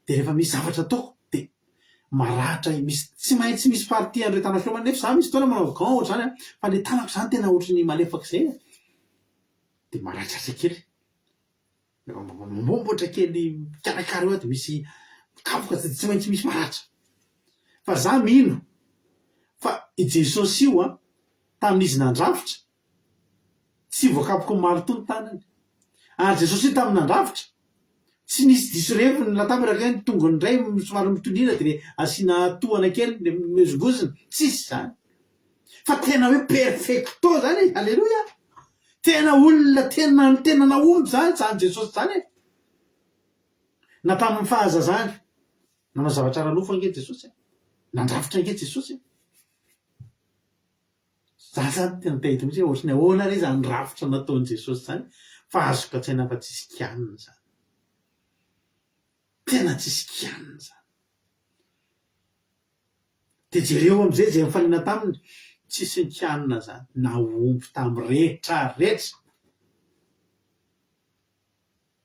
dia rehefa misy zavatra ataoko dia maratra misy tsy maintsy misy partie an'ireo tanako ireo nefa za misy fotoana manao gants ohatr'izany an fa ilay tanako izany tena ohatry ny malefaka izay e! dia maratratra kely. Mamboamboatra kely mikarakara eo dia misy mikapoka dia tsy maintsy misy maratra. Fa za mino fa i Jesosy io an, tamin'izy nandrafitra, tsy voakapoky ny maritoa ny tanany. Ary Jesosy io tamin'ny nandrafitra, tsy nisy diso revy ny latabatra ka hoe ny tongony indray somary mitondrina dia asiana tohana kely dia mihozongozona, tsisy izany. Fa tena hoe perfecto zany e! Aleloia! Tena olona tena tena nahomby zany zany Jesosy zany e! Na tamin'ny fahazazany, nanao zavatra ara-nofo ange Jesosy e! Nandrafitra ange Jesosy e! Za zany tena te hahita mihitsy hoe ohatran'ny ahoana re zany rafitra nataon'i Jesosy zany fa azoko an-tsaina fa tsisy kianina zany. Tena tsisy kianina zany. Dia jereo amin'izay izay nifanena taminy, tsisy nikianina izany, nahomby tamin'ny rehetra rehetra,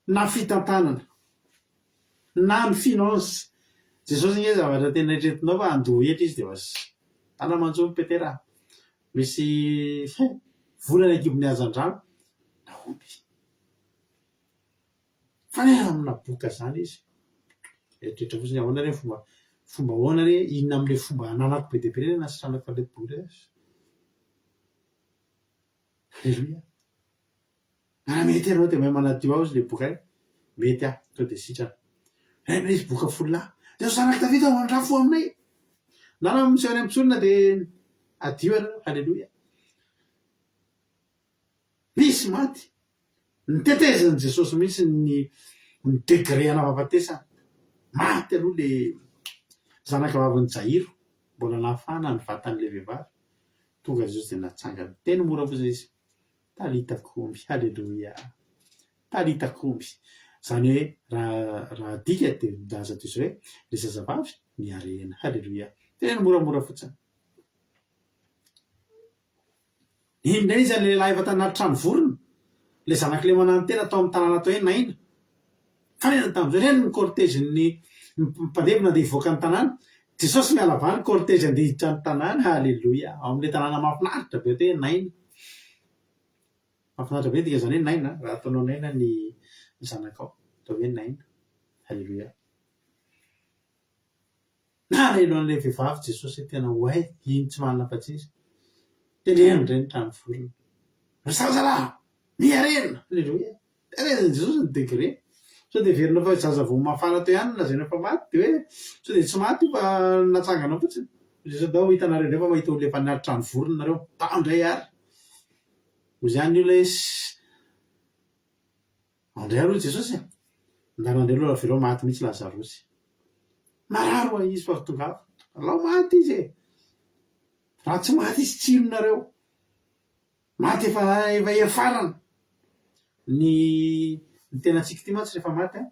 na fitantanana, na ny finance. Jesosy ange zavatra tena eritreretinao fa handoa hetra izy dia efa tana manjo Petera a! Misy vola any an-kibon'ny hazandrano, nahomby. Fa raha amina boka zany izy, eritreritra fotsiny ahoana re ny fomba, fomba ahoana re, inona amin'ilay fomba ananako be dia be re nanasitranako an'ireto boka ireto. Aleloia. Raha mety ianao dia mahay manadio ahy hozy ilay boka iny. Mety aho, tonga dia sitrana. Raha ilay izy boka fololahy, dia zanak'i Davida ao andrafo aminay. Na raha miseho any amin'ny mpisorona dia adio ianareo. Aleloia. Misy maty. Notetezin'i Jesosy mihitsy ny ny degré ana fahafatesana. Maty aloha le zanaka vavin'i Jairo. Mbola nafana ny vatan'ilay vehivavy. Tonga Jesosy dia natsangany. Teny mora fotsiny izy. Talita komy. Haleloia. Talita komy. Izany hoe raha raha adika dia milaza toy izao hoe ry zazavavy miharena. Haleloia. Teny moramora fotsiny. Iny indray izy ilay lehilahy efa tanaty trano vorona, ilay zanak'ilay mananotena tao amin'ny tanàna atao hoe Naina. Fanenany tamin'izay, ireny ny cortège-n'ny mpandevina andeha hivoaka ny tanàna. Jesosy miala avy any cortège andeha hiditra ny tanàna, haleloia, ao amin'ilay tanàna mahafinaritra be atao hoe Naina. Mahafinaritra be ny dikan'izany hoe Naina, raha ataonao Naina ny zanakao, atao hoe Naina. Haleloia. Nalahelo an'ilay vehivavy Jesosy hoe tena oay, iny tsy manana afa-tsy izy. Teneno indray ny trano vorona. Ry zazalahy, miharena! Aleloia! Terezin'i Jesosy ny degré. Sao dia heverinao fa zaza vao mafana teo ihany no lazaina fa maty, dia hoe sao dia tsy maty io fa natsangana fotsiny. Jesosy ndao ho hitanareo indray fa mahita olona efa niary trano vorona nareo. Ndao indray ary. Hoy izany ny olona hoe, Ao indray aloha Jesosy e! Ndana indray aloha avelao maty mihitsy Lazarosy. Marary ho'a izy fa tongava. Alao maty izy e! Raha tsy maty izy tsy hino nareo. Maty efa efa hiafarana. Ny ny tenantsika ity mantsy rehefa maty an,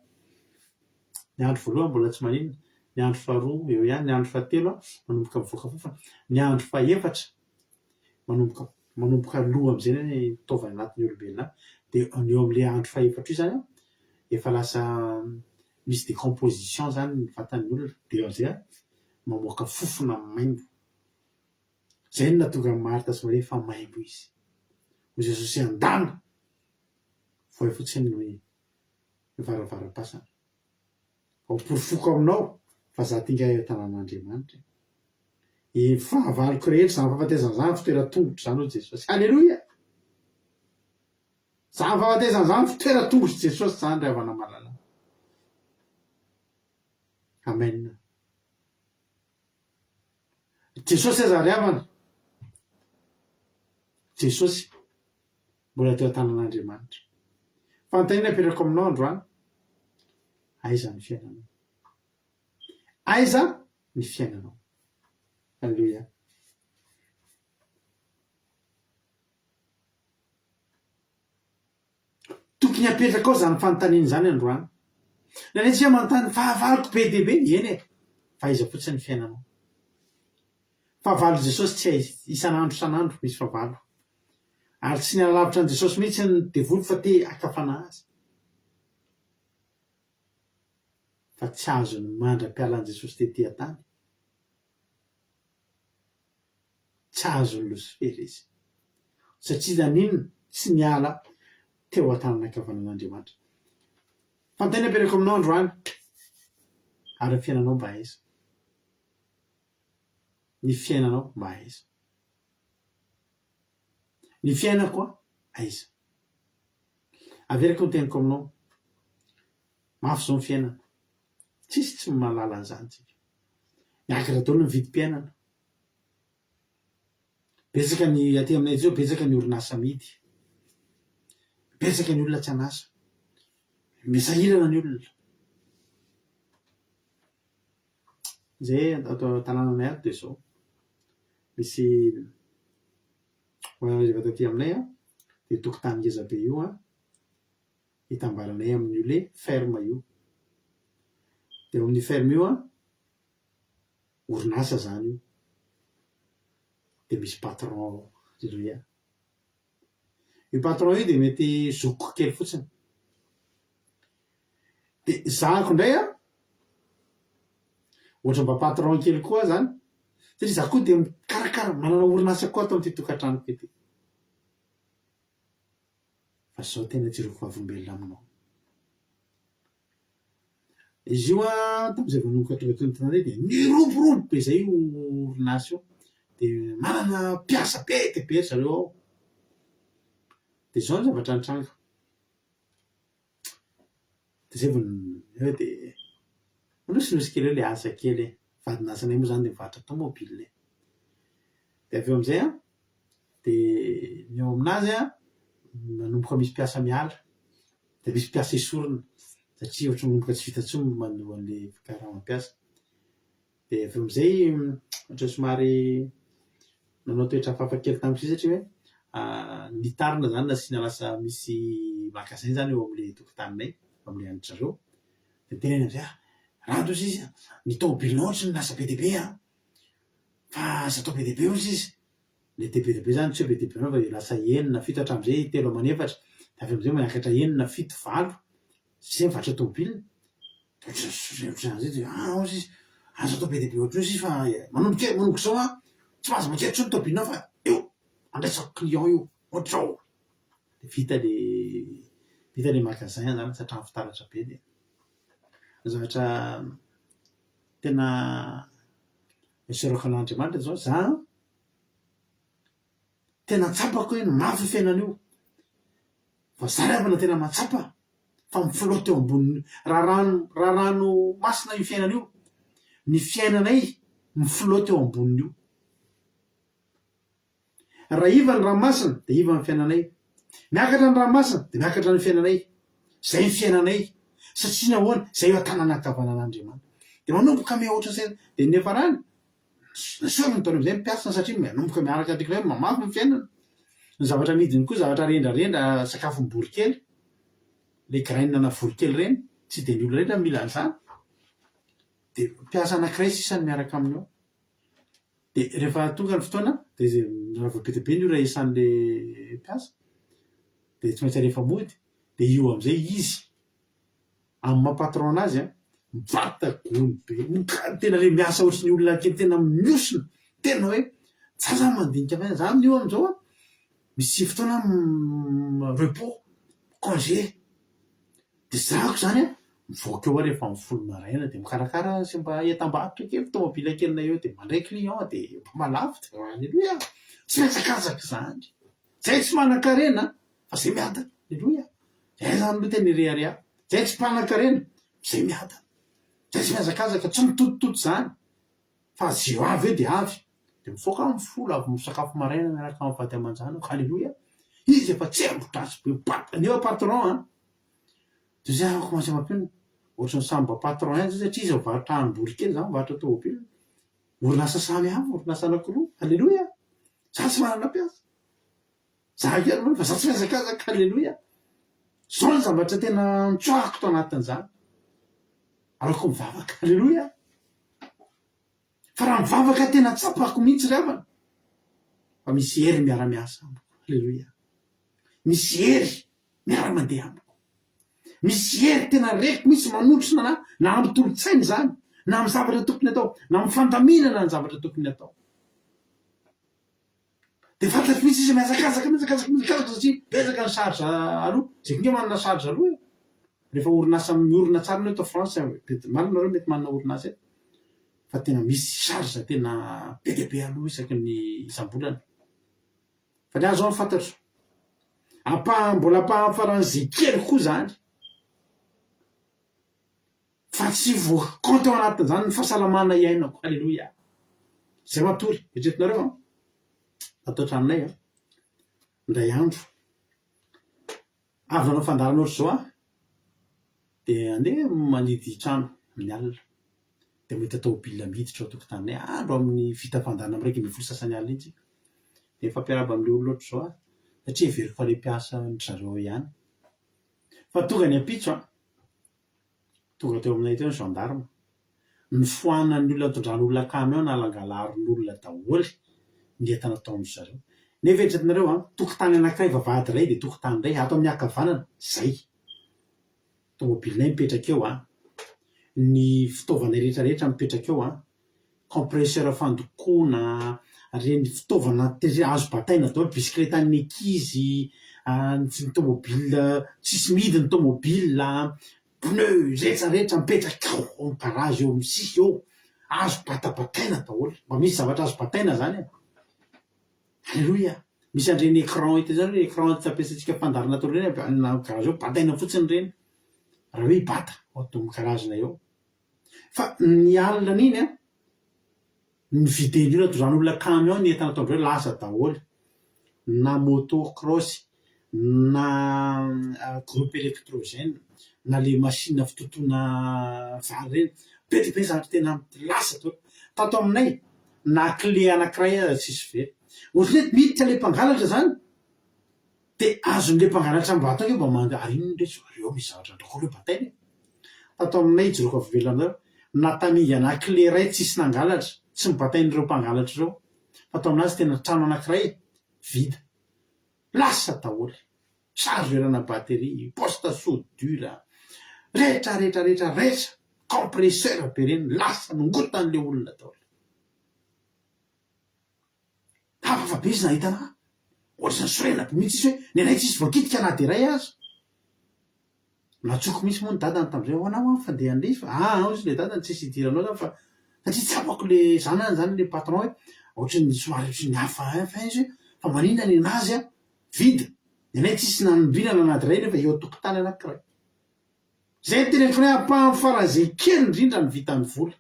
ny andro voalohany mbola tsy maninona, ny andro faharoa eo ihany, ny andro fahatelo an manomboka mivoaka fofona, ny andro fahefatra manomboka manomboka lo amin'izay ny taovany anatin'ny olombelona any, dia eo amin'ilay andro fahefatra io izany an, efa lasa misy décomposition izany ny vatan'ny olona, dia eo amin'izay an, mamoaka fofona maimbo. Izay no nahatonga an'i Marta sy Maria fa maimbo izy. Hoy Jesosy andana! Vohay fotsiny ny varavaram-pasana. Ho porofoko aminao fa za ty nga eo tanan'Andriamanitra e. Ny fahavaloko rehetra izany fahafatesana izany fitoeran-tongotro izany hoy Jesosy. Aleloia! Izany fahafatesana izany fitoeran-tongotr'i Jesosy izany ry havana malala. Amen. Jesosy aza ry havana. Jesosy mbola teo an-tanan'Andriamanitra. Fanontaniana apetrako aminao androany, aiza ny fiainanao? Aiza ny fiainanao? Aleloia. Tokony hapetrakao izany fanontaniana izany androany. Indraindray isika manontany, fahavaloko be dia be, eny e, fa aiza fotsiny ny fiainanao? Fahavalon'i Jesosy tsy hay, isan'andro isan'andro misy fahavalo. Ary tsy niala lavitra an'i Jesosy mihitsy ny devoly fa te haka fanahy azy. Fa tsy azony mandra-pialan'i Jesosy tety an-tany. Tsy azon'i Losifera izy. Satria naninona? Tsy niala teo an-tanana ankavanan'Andriamanitra. Fanontaniana apetrako aminao androany, ary ny fiainanao mba aiza? Ny fiainanao mba aiza? Ny fiainako aiza? Averiko ny teniko aminao, mafy izao ny fiainana. Tsisy tsy mahalala an'izany tsika. Miakatra daholo ny vidim-piainana. Betsaka ny aty aminay aty zao betsaka ny orinasa amidy. Betsaka ny olona tsy an'asa. Misahirana ny olona. Zay ato an-tanànanay ato dia zao, misy rehefa taty aminay an, dia tokotany ngeza be io an, itambaranay amin'io le ferme io. Dia ao amin'io ferme io an, orinasa zany io, dia misy patron ao, aleloia. Io patron io dia mety zokiko kely fotsiny. Dia zahako indray an, ohatra mba patron kely koa aho zany, satria za koa dia mikarakara, manana orinasa koa ato amin'ity tokantranoko ity. Fa zao tena jereko vavolombelona aminao. Izy io an, tamin'izay vao nanomboka tonga teo an-tanàna dia niroborobo be izay io orinasa io. Dia manana mpiasa be dia be ry zareo ao. Dia izao ny zavatra nitranga. Dia izay vao eo dia nosinosy kely eo ilay asa kely e. Vadin'asanay moa izany dia mivarotra tomobile. Dia avy eo amin'izay an, dia ny eo aminazy an, manomboka misy mpiasa miala. Dia misy mpiasa esorina satria ohatran'ny manomboka tsy vita intsony ny mandoa an'ilay karama mpiasa. Dia avy eo amin'izay ohatran'ny somary nanao toetra hafahafa kely tamiko izay satria hoe nitarina izany nasiana lasa misy magasin izany eo amin'ilay tokotaninay, eo amin'ilay an-dry zareo. Dia niteneniny amin'izay aho, Rado hozy izy a, ny tomobilinao ohatry ny lasa be dia be an! Fa aza atao be dia be hozy izy. Ilay be dia be izany tsy hoe be dia be fa lasa enina, fito hatramin'izay telo aman'efatra, dia avy eo amin'izay miakatra enina, fito, valo, izay mivarotra tomobilina. Ohatran'izay dia ah hozy izy, aza atao be dia be ohatran'io hozy izy fa manomboka eo, manomboka izao an, tsy mahazo mankeny intsony ny tomobilinao fa eo, andraisako client io, ohatr'izao. Dia vita ilay vita ilay magasin izany, lasa trano fitaratra be dia ny zavatra tena isaorako an'Andriamanitra izao, za an, tena tsapako hoe mafy io fiainana io, fa za ry havana tena mahatsapa fa mi-flotte eo ambonin'ny, raha rano raha rano masina io fiainana io, ny fiainanay mi-flotte eo ambonin'io. Raha iva ny ranomasina dia iva ny fiainanay. Miakatra ny ranomasina dia miakatra ny fiainanay. Izay ny fiainanay. Satria nahoana? Izay eo an-tanana ankavanan'Andriamanitra. Dia manomboka miha ohatran'izay dia ny niafarany, nesoriny daholo amin'izay ny mpiasany satria manomboka miaraka ndray mamafy ny fiainana. Ny zavatra amidiny koa zavatra rendrarendra, sakafom-boronkely, ilay graines ana voronkely ireny, tsy dia ny olona rehetra no mila an'izany. Dia mpiasa anankiray sisa no miaraka aminy ao. Dia rehefa tonga ny fotoana dia izay raha vao be dia be ny ora iasan'ilay mpiasa dia tsy maintsy alefa mody dia io amin'izay izy amin'ny maha patron anazy an, mivata gony be, tena ilay miasa ohatry ny olona kely tena mihosina, tena hoe za zany mandinika an'izany, za amin'io amin'izao an, misy fotoana aho repos, congé. Dia zahako izany an, mivoaka eo aho rehefa amin'ny folo maraina dia mikarakara sy mba entam-barotra kely, tomobile kelinay eo dia mandray client dia mba mahalafo dia aleloia! Tsy mihazakazaka izany. Zay tsy manankarena fa zay miadana. Aleloia! Zay izany aloha tena irehareha. Zay tsy mpanankarena fa zay miadana. Zay tsy mihazakazaka, tsy mitotototo izany fa ze avy eo dia avy. Dia mivoaka aho amin'ny folo avy misakafo maraina miaraka amin'ny vady aman-janako. Aleloia! Izy efa tsembo-dratsy be, nefa patron an! Dia zay aho commence mampionona. Ohatran'ny samy mba patron ihany zay satria izy mivarotra hanim-bory kely, za mivarotra tômôbila. Orinasa samy hafa, orinasa anakiroa. Aleloia! Za tsy manana mpiasa. Za kely aloha fa za tsy mihazakazaka. Aleloia! Zao ny zavatra tena nitsoahako tao anatin'izany. Aleoko mivavaka. Aleloia! Fa raha mivavaka tena tsapako mihitsy ry havana fa misy hery miara-miasa amiko. Aleloia! Misy hery miara-mandeha amiko. Misy hery tena reko mihitsy manotrona anah na amin'ny tolo-tsaina izany, na amin'ny zavatra tokony atao, na amin'ny fandaminana ny zavatra tokony atao. Dia fantatro mihitsy izy mihazakazaka, mihazakazaka, mihazakazaka satria betsaka ny charge aloa. Zay koa nge manana charge aloa e. Rehefa orinasa miorina tsara aloha eto France, marina nareo mety manana orinasa eto, fa tena misy charge tena be dia be aloa isaky ny isam-bolana. Fa ny ahy zao ny fantatro, ampahany mbola ampahany faran'izay kely koa zany, fa tsy voakaonty ao anatin'izany ny fahasalamana iainako, aleloia! Zay matory, eritreretinareo an, ato an-tranonay an, indray andro, Avy nanao fandaharana ohatr'izao aho dia andeha manidy trano amin'ny alina. Dia mahita tômôbila miditra ao an-tokotaninay, andro amin'ny vita fandaharana amin'ny 11 sasany alina iny tsika. Dia mifampiarahaba amin'ilay olona ohatr'izao aho satria heveriko fa ilay mpiasan-dry zareo ao ihany. Fa tonga ny ampitso an, Tonga teo aminay teo ny gendarme. Nofoanan'ny olona nitondrany olona camion nalangalarin'olona daholo ny entana tao amin-dry zareo. Nefa eritreretinareo an, tokotany anankiray vavahady iray dia tokotany iray ato amin'ny ankavanana, zay. Tomobilinay mipetraka eo an, ny fitaovanay rehetra rehetra mipetraka eo an, compresseur fandokoana, ireny fitaovana azo bataina daholo, bisikletan'ny ankizy, ny tomobile tsisy mihidy ny tomobile, pneu rehetra rehetra mipetraka ao amin'ny garage eo amin'ny sisy eo, azo batabataina daholo, mba misy zavatra azo bataina zany e! Aleloia! Misy an'ireny écran hita zany hoe écran tsy ampiasaintsika fandaharana atao ireny avy any amin'ny garage ao, bataina fotsiny ireny, raha hoe hibata ao amin'ny garage-nay ao. Fa ny alina an'iny an, ny viden'ny olona tondrahan'olona camion ny entana ataon-dry zareo lasa daholo, na moto cross, na groupe électrogène, na le machine fitotoana vary ireny, be dia be ny zavatra tena lasa daholo. Tato aminay, na clé anankiray aza tsisy very. Ohatran'ny hoe miditra ilay mpangalatra izany, dia azon'ilay mpangalatra mba atao ange mba manda, ary inona re zareo misy zavatra ataoko aloha bataina e. Tato aminay, hijoroako vavolombelona aminareo, na tamingana clé iray tsisy nangalatra, tsy nobatain'ireo mpangalatra ireo. Fa tao aminazy tena trano anankiray vide. Lasa daholo. Chargeur-na batterie, poste soudure, rehetra rehetra rehetra rehetra, compresseur be ireny, lasa nongotan'ilay olona daholo. Hafahafa be izy nahita anah. Ohatran'ny sorena be mihitsy izy hoe ny anay tsisy voakitika na dia iray aza. Nantsoiko mihitsy moa ny dadany tamin'izay, ahoana hoa ny fandehan'ilay izy fa aa hozy ilay dadany tsisy idiranao izany fa satria tsapako ilay zanany izany ilay patron hoe ohatran'ny somary ohatran'ny hafahafa izy hoe fa maninona nenazy an, vide, ny anay tsisy nanombinana na dia iray nefa eo an-tokotany anankiray. Izay no teneniko anao hoe ampahany faran'izay kely indrindra ny vitan'ny vola.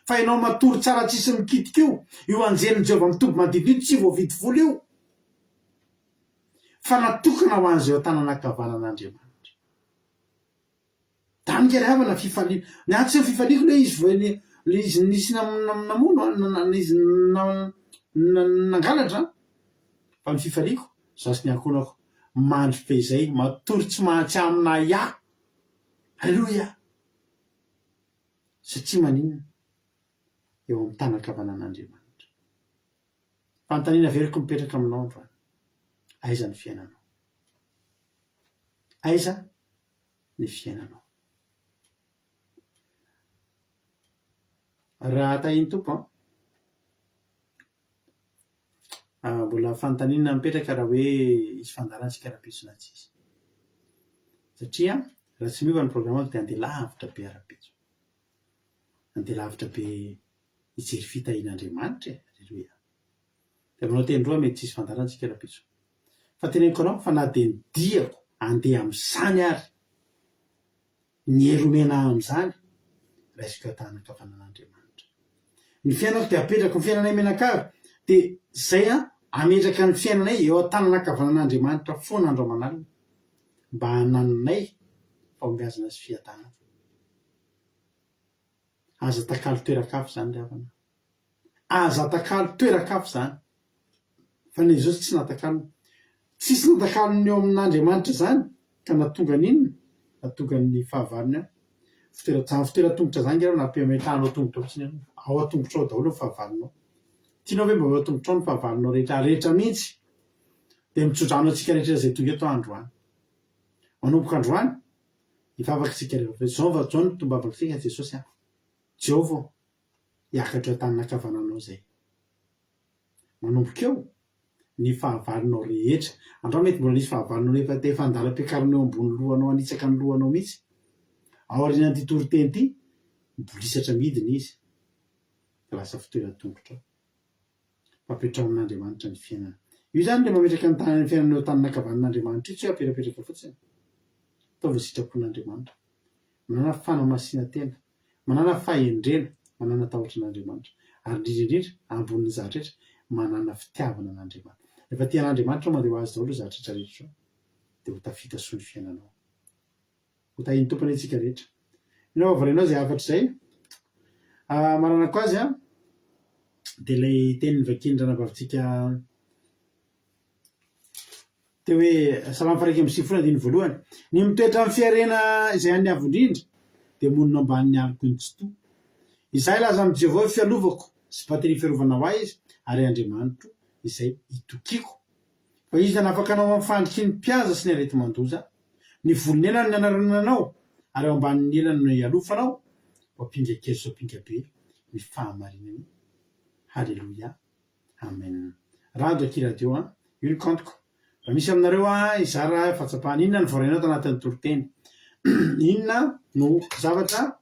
Fa ianao matory tsara tsisy mikitika io, io anjelin'i Jehovah mitoby manodidina io tsy voavidy vola io. Fa natokana ho an'izay eo an-tanana ankavanan'Andriamanitra. Danika ry havana fifaliana. Ny ahy tsy fifaliako le izy vao le izy nisy namono an, le izy nangalatra an. Fa ny fifaliako, za sy ny ankohonako mandry fehizay, matory tsy mahatsiahy amin'ahiahy. Aleloia! Satria maninona? Eo amin'ny tanan-kavanan'Andriamanitra. Fanontaniana averiko mipetraka aminao androany, aiza ny fiainanao? Aiza ny fiainanao? Raha tahin'ny Tompo an, mbola fanontaniana mipetraka raha hoe hisy fandaharana isika rahampitso na tsy hisy. Satria raha tsy miova ny programme dia handeha lavitra be rahampitso. Handeha lavitra be hijery fitahian'Andriamanitra e! Aleloia! Dia manao teny roa mety tsy hisy fandaharana tsika rahampitso. Fa teneniko anao fa na dia ny diako handeha amin'izany ary, ny hery omena ahy amin'izany, raisiko eo an-tanan-kavanan'Andriamanitra. Ny fiainako dia apetrako, ny fiainanay mianakavy dia izay an, ametraka ny fiainanay eo an-tanan-kavanan'Andriamanitra foana andro aman'alina, mba hanananay fahombiazana sy fiadanana. Aza atakalo toeran-kafa izany ry havana a. Aza atakalo toeran-kafa izany. Fa ny Jesosy tsy natakalony. Tsisy natakalony eo amin'Andriamanitra izany ka nahatonga ny inona? Nahatonga ny fahavalony an. Fitoeran, izany fitoeran-tongotra izany ange raha ametrahanao tongotra fotsiny ianao. Ao an-tongotrao daholo ny fahavalonao. Tianao ve mba ho eo an-tongotrao ny fahavalonao rehetra rehetra mihitsy? Dia mitsodrano antsika rehetra izay tonga eto aho androany. Manomboka androany, Hivavaka isika rehefa avy eo. Zao va zao no tombavaktsika Jesosy a! Jehovah ô, hiakatra eo an-tanana ankavananao izay. Manomboka eo, ny fahavalonao rehetra. Andrao mety mbola nisy fahavalonao efa efa an-dalam-piakarana eo ambony lohanao hanitsaka ny lohanao mihitsy. Aorianan'ity toriteny ity, mibolisatra midina izy. Dia lasa fitoeran-tongotrao. Mpapetraho amin'Andriamanitra ny fiainana. Io izany ilay mametraka ny tanany fiainana eo an-tanana ankavanan'Andriamanitra io tsy hoe apetrapetraka fotsiny. Ataovy ny sitrapon'Andriamanitra. Manàna fanamasinan-tena, manàna fahendrena, manàna tahotra an'Andriamanitra. Ary indrindra indrindra, ambonin'ny zavatra rehetra, manàna fitiavana an'Andriamanitra. Rehefa tia an'Andriamanitra ianao mandeha ho azy daholo io zavatra rehetra rehetra io, dia ho tafita soa ny fiainanao. Ho tahin'ny Tompo anie tsika rehetra. Mino aho fa voarainao izay hafatra izay. Maranako azy an, dia ilay teny novakian'ny ranabavintsika teo hoe Salamo faha 91 andininy voalohany. Ny mitoetra amin'ny fiharena izay an'ny Avo Indrindra dia monina ambanin'ny aloky ny Tsitoha. Izaho hilaza amin'i Jehovah hoe fialovako sy bateria fiarovana ho ahy Izy ary Andriamanitro izay itokiako. Fa Izy nanafaka anao amin'ny fandriky ny mpihaza sy ny areti-mandoza. Ny volon'ny elany no nianaranana anao, ary ao ambanin'ny elany no ialofanao, ho ampinga kely sy ho ampinga be ny fahamarinany. Haleloia. Amen. Rado akia radio an! Io ny kaontiko. Raha misy aminareo an hizara fahatsapana, inona no voarainao tanatin'ny toriteny? Inona no zavatra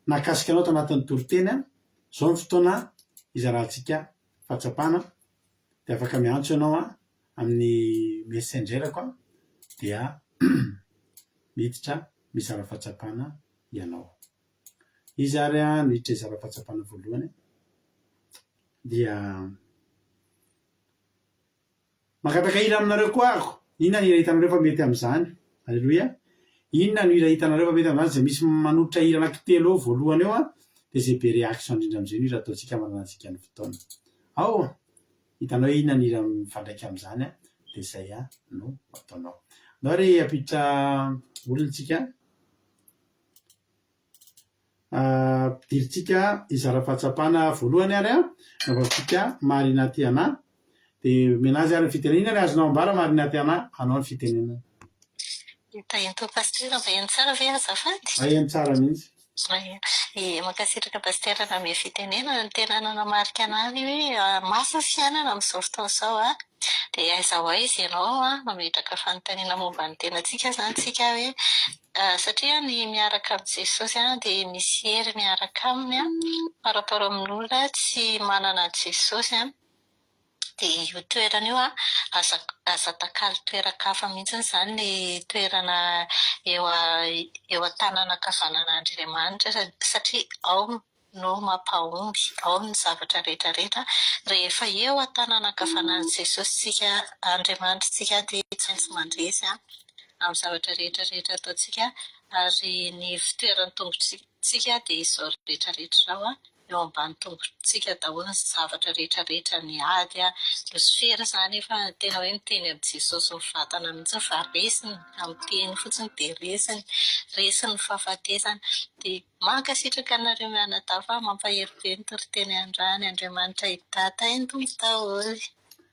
nahakasika anao tanatin'ny toriteny an? Izao ny fotoana hizarantsika fahatsapana dia afaka miantso ianao an amin'ny messenger-ko an dia miditra mizara fahatsapana ianao. Izy ary an no hiditra hizara fahatsapana voalohany dia mangataka hira aminareo koa aho. Inona ny hira hitanareo fa mety amin'izany? Aleloia. Inona no hira hitanareo fa mety amin'izany? Izay misy manolotra hira anankitelo eo voalohany eo an. Dia izay be réaction indrindra amin'izay no hira ataontsika hamaranantsika ny fotoana. Ao! Hitanao hoe inona ny hira mifandraika amin'izany an, dia izay no ataonao. Andao ary hampiditra olona isika. Ampidirintsika hizara fahatsapana voalohany ary an, navaotsika Marina Tiana. Dia omena azy ary ny fitenenana. Inona ny azonao ambara Marina Tiana? Anao ny fitenenana. Tahian'ny Tompo Pasteur, mba heno tsara ve azafady? Heno tsara mihitsy. Ie, mankasitraka Pasteur nanome fitenenana, ny tena nanamarika anah ny hoe mafy ny fiainana amin'izao fotoana izao an, dia aiza ho aiza ianao an, mametraka fanontaniana momba ny tenantsika izany tsika hoe satria ny miaraka amin'i Jesosy an dia misy hery miaraka aminy an, par rapport amin'olona tsy manana an'i Jesosy an. Dia io toerana io an, aza aza atakalo toeran-kafa mihitsy izany ny toerana eo eo an-tanana ankavanan'Andriamanitra satria ao no mampahomby, ao ny zavatra rehetra rehetra. Rehefa eo an-tanana ankavanan'i Jesosy isika, Andriamanitra isika dia tsy maintsy mandresy an, amin'ny zavatra rehetra rehetra ataontsika ary ny fitoeran'ny tongotr'tsika dia izao rehetra rehetra izao an. eo ambany tongotritsika daholo ny zavatra rehetra rehetra ny ady a, Losifera izany efa tena hoe miteny amin'i Jesosy mivantana mihitsy fa resiny amin'ny teny fotsiny dia resiny, resiny ny fahafatesana, dia mankasitraka anareo mianadahy fa mampahery be ny toriteny androany, Andriamanitra hitahy tahin'ny Tompo daholo.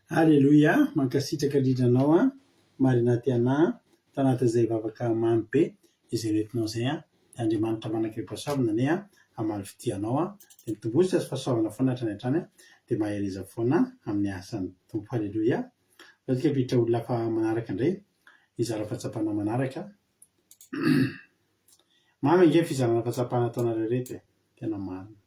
Aleloia, mankasitraka indrindra anao an, Marina Tiana an, tanatin'izay vavaka mamy be izay nentinao izay an, dia Andriamanitra manan-kerim-pahasoavana anie an, hamaly fitia anao an, dia mitomboa sy fahasoavana foana hatrany hatrany an, dia mahereza foana amin'ny asan'ny Tompo. Haleloia. Aleo tsika hampiditra olona hafa manaraka indray, hizara fahatsapana manaraka. Mamy ange ny fizarana fahatsapana ataonareo ireto e, tena marina.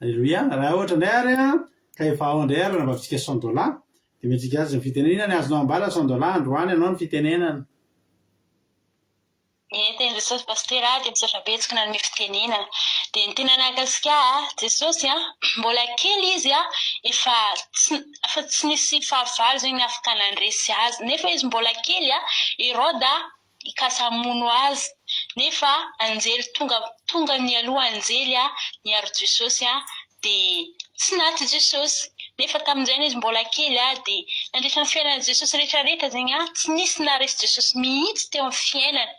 Aleloia! Raha ohatra indray ary an, ka efa ao indray ary ranabavintsika cent dollars, dia omentsika azy ny fitenenana. Inona ny azonao ambara cent dollars androany ianao ny fitenenana? Ie, teny Jesosy Pasitera dia misaotra betsaka nanome fitenenana. Dia ny tena nahakasika ahy, Jesosy an, mbola kely izy an, efa tsy efa tsy nisy fahavalo zegny afaka nandresy azy, nefa izy mbola kely an, Heroda hikasa hamono azy nefa anjely tonga tonga nialoha anjely niaro Jesosy dia tsy naty Jesosy nefa tamin'izay izy mbola kely dia nandritra ny fiainan'i Jesosy rehetra rehetra zegny tsy nisy naharesy Jesosy mihitsy teo amin'ny fiainany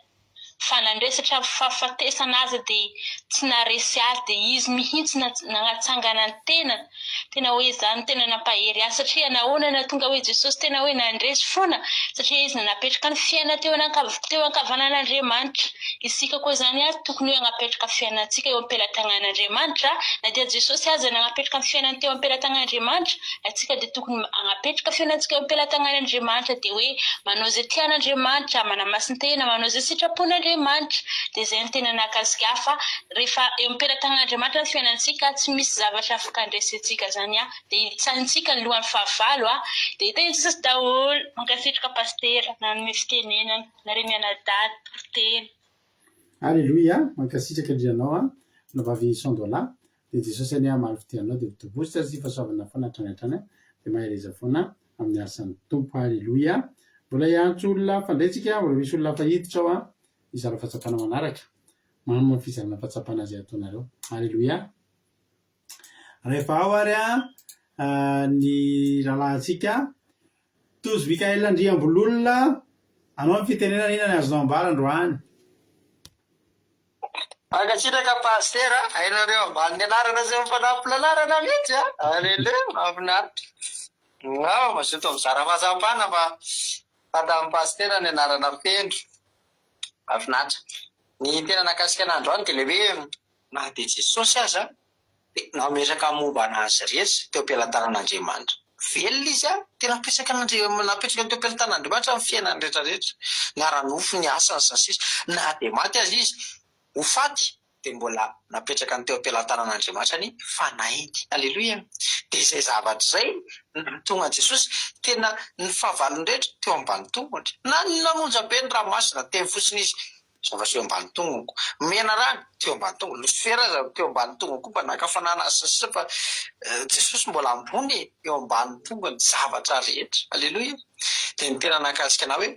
fa nandresy hatramin'ny fahafatesana aza dia tsy naharesy azy dia izy mihitsy nanatsangana ny tenany Tena hoe izany no tena nampahery ahy satria nahoana nahatonga hoe Jesosy tena hoe nandresy foana satria izy nanapetraka ny fiainana teo teo ankavanan'Andriamanitra. Isika koa izany ary tokony hoe hanapetraka fiainantsika eo am-pelatanan'Andriamanitra na dia Jesosy aza nanapetraka ny fiainany teo am-pelatanan'Andriamanitra, antsika dia tokony hanapetraka fiainantsika eo am-pelatanan'Andriamanitra dia hoe manao izay tian'Andriamanitra, manamasin-tena, manao izay sitrapon'Andriamanitra. Dia izay no tena nahakasika ahy fa Rehefa eo am-pelatanan'Andriamanitra ny fiainantsika, tsy misy zavatra afaka handresy antsika zany an, dia hitsahintsika ny lohan'ny fahavalo an, dia hitahiny Jesosy daholo, mankasitraka Pasitera nanome fitenenana, nareo mianadahy toriteny. Aleloia, mankasitraka indrindra anao an, Rahavavy Sandola, dia Jesosy anie hamaly fitia anao, dia mitomboa sy fahasoavana foana hatrany hatrany an, dia mahereza foana amin'ny asan'ny Tompo, Aleloia. Mbola hiantso olona hafa indray tsika, mbola misy olona hafa hiditra ao an, hizara fahatsapana manaraka. Mamy ny fizarana fahatsapana izay ataonareo. Aleloia. Rehefa ao ary ny rahalahintsika Tojo Mickaël Andriambololona, anao ny fitenenana inona ny azonao ambara androany? Mankasitraka Pasitera a! Hainareo ambanin'ny anarana sy mifanampin'anarana mihitsy a! Alléluia! Mahafinaritra. Wow, mazoto mizara fahatsapana fa fantan'i Pasitera ny anarana feno. Mahafinaritra. Ny tena nahakasika anah androany dia ilay hoe na dia Jesosy aza dia nametraka momba an'azy irery teo am-pelatanan'Andriamanitra. Velona izy an, tena napetraka an'Andriamanitra, napetraka teo am-pelatanan'Andriamanitra ny fiainany rehetra rehetra, ny ara-nofo, ny asany sy ny sisa. Na dia maty aza izy, ho faty dia mbola napetraka ny teo am-pelatanan'Andriamanitra ny fanahiny. Aleloia! Dia izay zavatra izay no nahatonga an'i Jesosy tena ny fahavalony rehetra teo ambany tongony. Na ny namonja be ny ranomasina, teny fotsiny izy, zavatra eo ambany tongoko. Menarana, teo ambany tongony. Losifera aza teo ambany tongony koa mba naka fanahana azy sy ny sisa fa Jesosy mbola ambony e, eo ambany tongony zavatra rehetra. Aleloia! Dia ny tena nahakasika anah hoe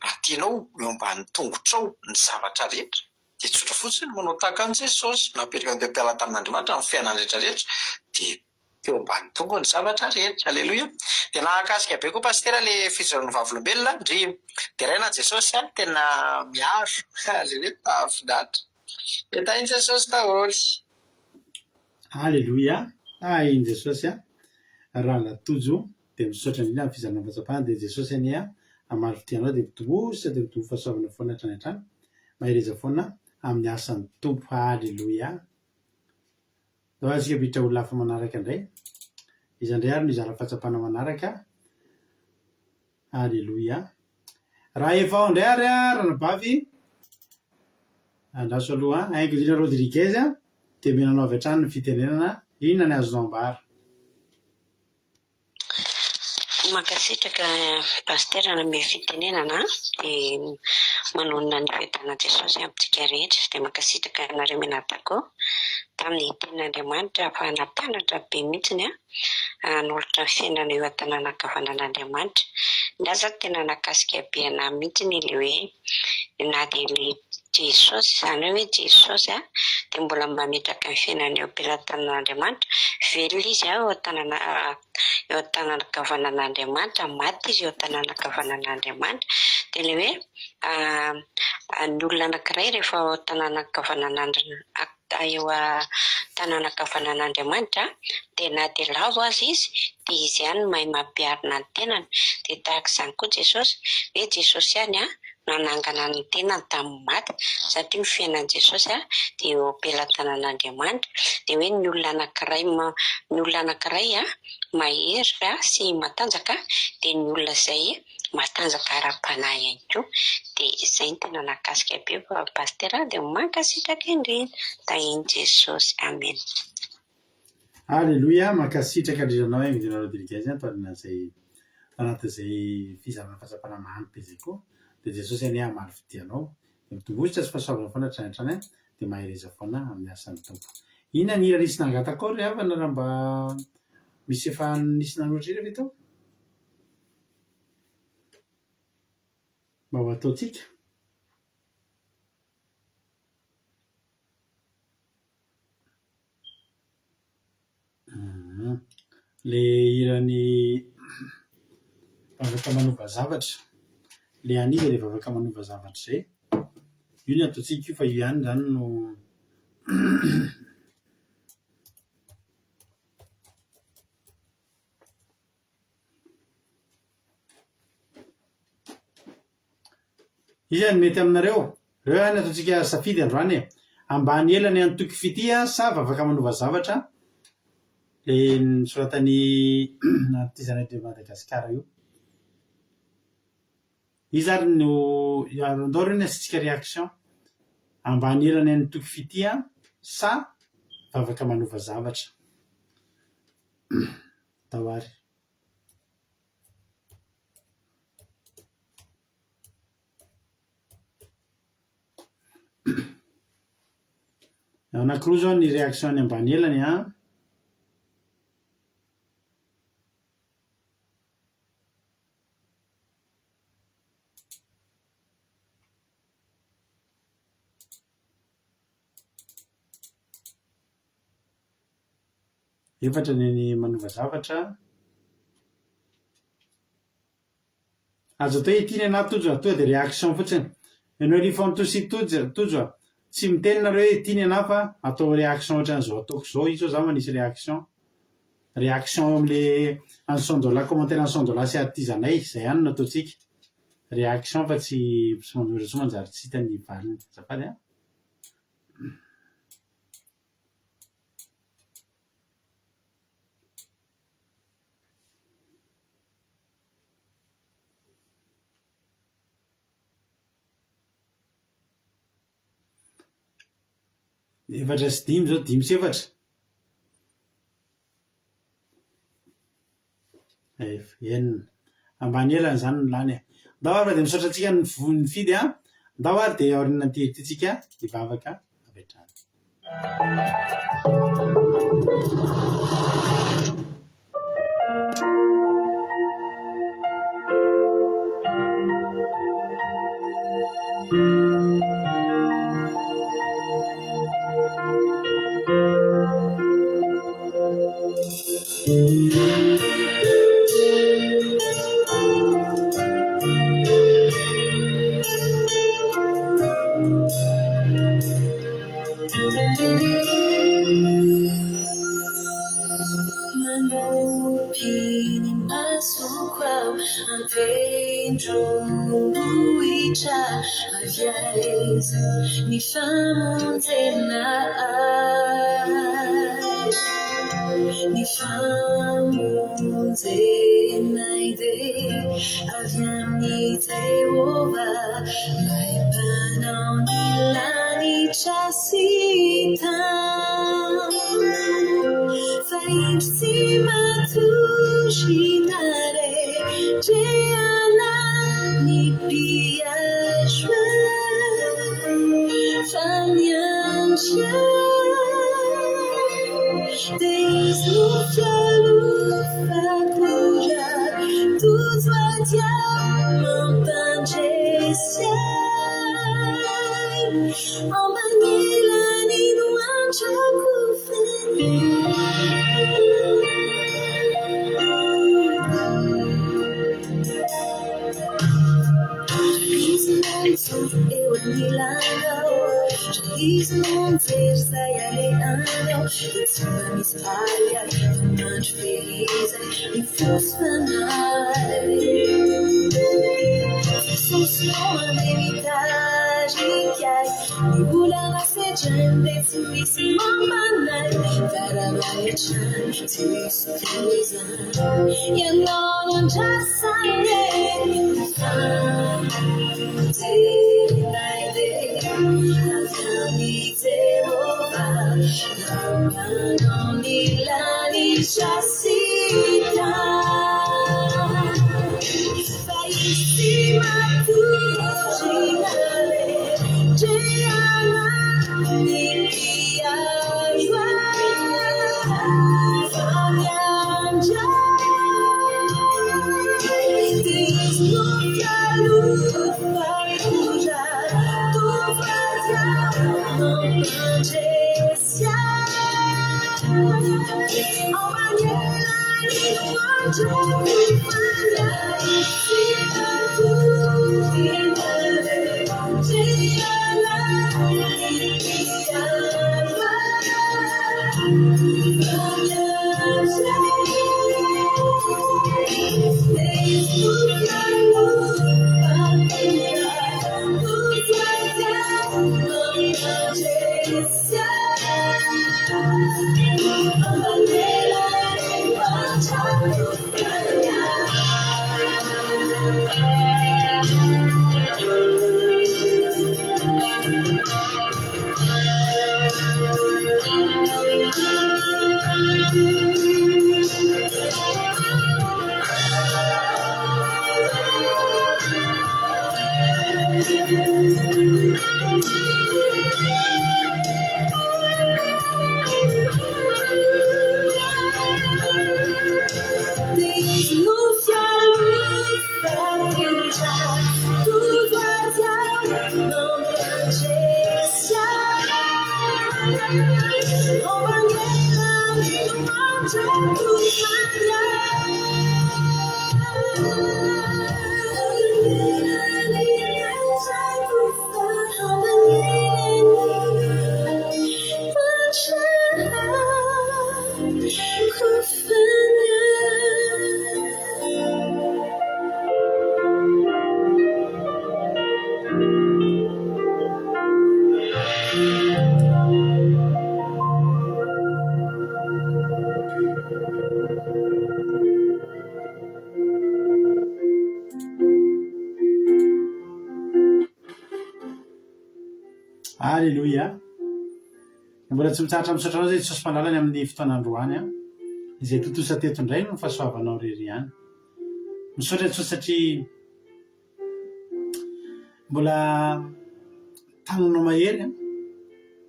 raha tianao eo ambany tongotrao ny zavatra rehetra. Dia tsotra fotsiny, manao tahaka an'i Jesosy, napetraka teo am-pialan-tanin'Andriamanitra ny fiainany rehetra rehetra, dia teo ambany tongony ny zavatra rehetra. Aleloia. Dia nahakasika be koa Pasitera le fijoroan'ny vavolombelona, ndry deraina Jesosy a, tena miaro. Aleloia, mahafinaritra. Dia tahin'i Jesosy daholo. Aleloia, tahin'i Jesosy a. Rahalahy Tojo dia misaotra indrindra amin'ny fizarana fahatsapana dia Jesosy anie hamaly fitia anao dia mitombosa dia mitombo fahasoavana foana hatrany hatrany. Mahereza foana amin'ny asan'ny Tompo. Aleloia. Ndao ary isika miditra olona hafa manaraka indray. Iza indray ary no hizara fahatsapana manaraka? Aleloia. Raha efa ao indray ary ranabavy, andraso aloha, Haingo Rodriguez dia omena anao avy hatrany ny fitenenana, inona ny azonao ambara? Mankasitraka Pasitera nanome fitenenana dia manonona ny fiadanan'i Jesosy amintsika rehetra dia mankasitraka anareo mianadahy koa tamin'ny tenin'Andriamanitra fa nampianatra be mihitsiny hanolotra ny fiainana eo an-tanàna ankavanan'Andriamanitra. Ny ahy zany tena nahakasika be anahy mihitsiny ilay hoe na dia ilay Jesosy, izany hoe Jesosy dia mbola mametraka ny fiainany eo am-pelatanan'Andriamanitra, velona izy eo an-tanana eo an-tanana ankavanan'Andriamanitra, maty izy eo an-tanana ankavanan'Andriamanitra. Dia ilay hoe ny olona anankiray rehefa eo an-tanana ankavanan'Andriamanitra, eo an-tanana ankavanan'Andriamanitra dia na dia lavo aza izy dia izy ihany no mahay mampiharina ny tenany. Dia tahaka izany koa Jesosy, hoe Jesosy ihany nanangana ny tenany tamin'ny maty satria ny fiainan'i Jesosy dia eo am-pelatanan'Andriamanitra. Dia hoe ny olona anankiray ny olona anankiray mahery sy matanjaka dia ny olona izay matanjaka ara-panahy ihany koa. Dia izay no tena nahakasika be Pasitera dia mankasitraka indrindra. Tahin'i Jesosy. Amen. Aleloia, mankasitraka indrindra anao Engineer Rodriguez an, taorian'izay tanatin'izay fizarana fahatsapana mamy be izay koa, dia Jesosy anie hamaly fitia anao, dia mitomboa sy fahasoavana foana hatrany hatrany an, dia mahereza foana amin'ny asan'ny Tompo. Inona ny hira nisy nangataka ao ry havana raha mba misy efa nisy nanoratra hira ve tao? Mba ho ataontsika. Le hiran'i Vavaka manova zavatra, le an'iza le vavaka manova zavatra zay? Io ny ataontsika io fa io ihany zany no Iza no mety aminareo? Reo ihany ataontsika safidy androany e. Ambany ela ny antoko fitia sa vavaka manova zavatra? Le nosoratan'i Artisanat de Madagascar io. Iza ary no andao aloha ny asiantsika réaction. Ambany ela ny antoko fitia sa vavaka manova zavatra? Atao ary. Anankiroa izao ny réaction any ambany elany an. Efatra ny an'ny manova zavatra. Azo atao hoe ity ny anah Tojo a, tonga dia réaction fotsiny. Ianao ry Fanto sy Tojo Tojo a, tsy miteny nareo hoe ity ny anah fa atao réaction ohatran'izao ataoko izao, io zao za manisy réaction. Réaction eo amin'le an'i Sandola, commentaire an'i Sandola sy Artizanay, izay ihany no ataontsika. Réaction fa tsy tsy manoratra intsony manjary tsy hita ny valiny. Azafady an. Efatra sy dimy zao, dimy sy efatra. Ef, enina. Ambany elany izany no lany e. Ndao ary fa dia misaotra antsika nifidy an. Ndao ary dia aorianan'ity hira ity tsika hivavaka avy hatrany. Manopy ny masoko aho an-tendrombohitra avy aiza ny famonjena ahy Ny famonjenay dia avy amin'i Jehovah Ilay Mpanao ny lanitra sy tany. Fa indro tsy matory na re ndreana ny mpiaro ahy fa miandry ahy dia izy no fialofako raha tojo ady aho mampandresy ahy. Ambanilany no antrako Izy no mijoro eo anilanao, raha izy no mijery izay alehanao, dia tsy mba misy ahiahy fa mandry fehizay ny fo sy fanahy. Jesosy no mandeha mitarika ahy, ny olana sedrainy dia tsy misy mampanahy, fa raha hatrany tsy misy toy izany, ianao no andrasany e. Ny famonjenay dia avy amin'i Jehovah, Ilay Mpanao ny lanitra sy tany. Fa izy tsy matory na rendrehana ny mpiaro ahy fa miandry ahy dia izy no fialofako raha tojo ady aho mampandresy ahy ao Aleloia. Mbola tsy mitsahatra misaotra anao izay Jesosy Mpanalany amin'ny fotoana androany an. Izay tontosa teto indray no fahasoavanao irery ihany. Misaotra Jesosy satria mbola tananao mahery an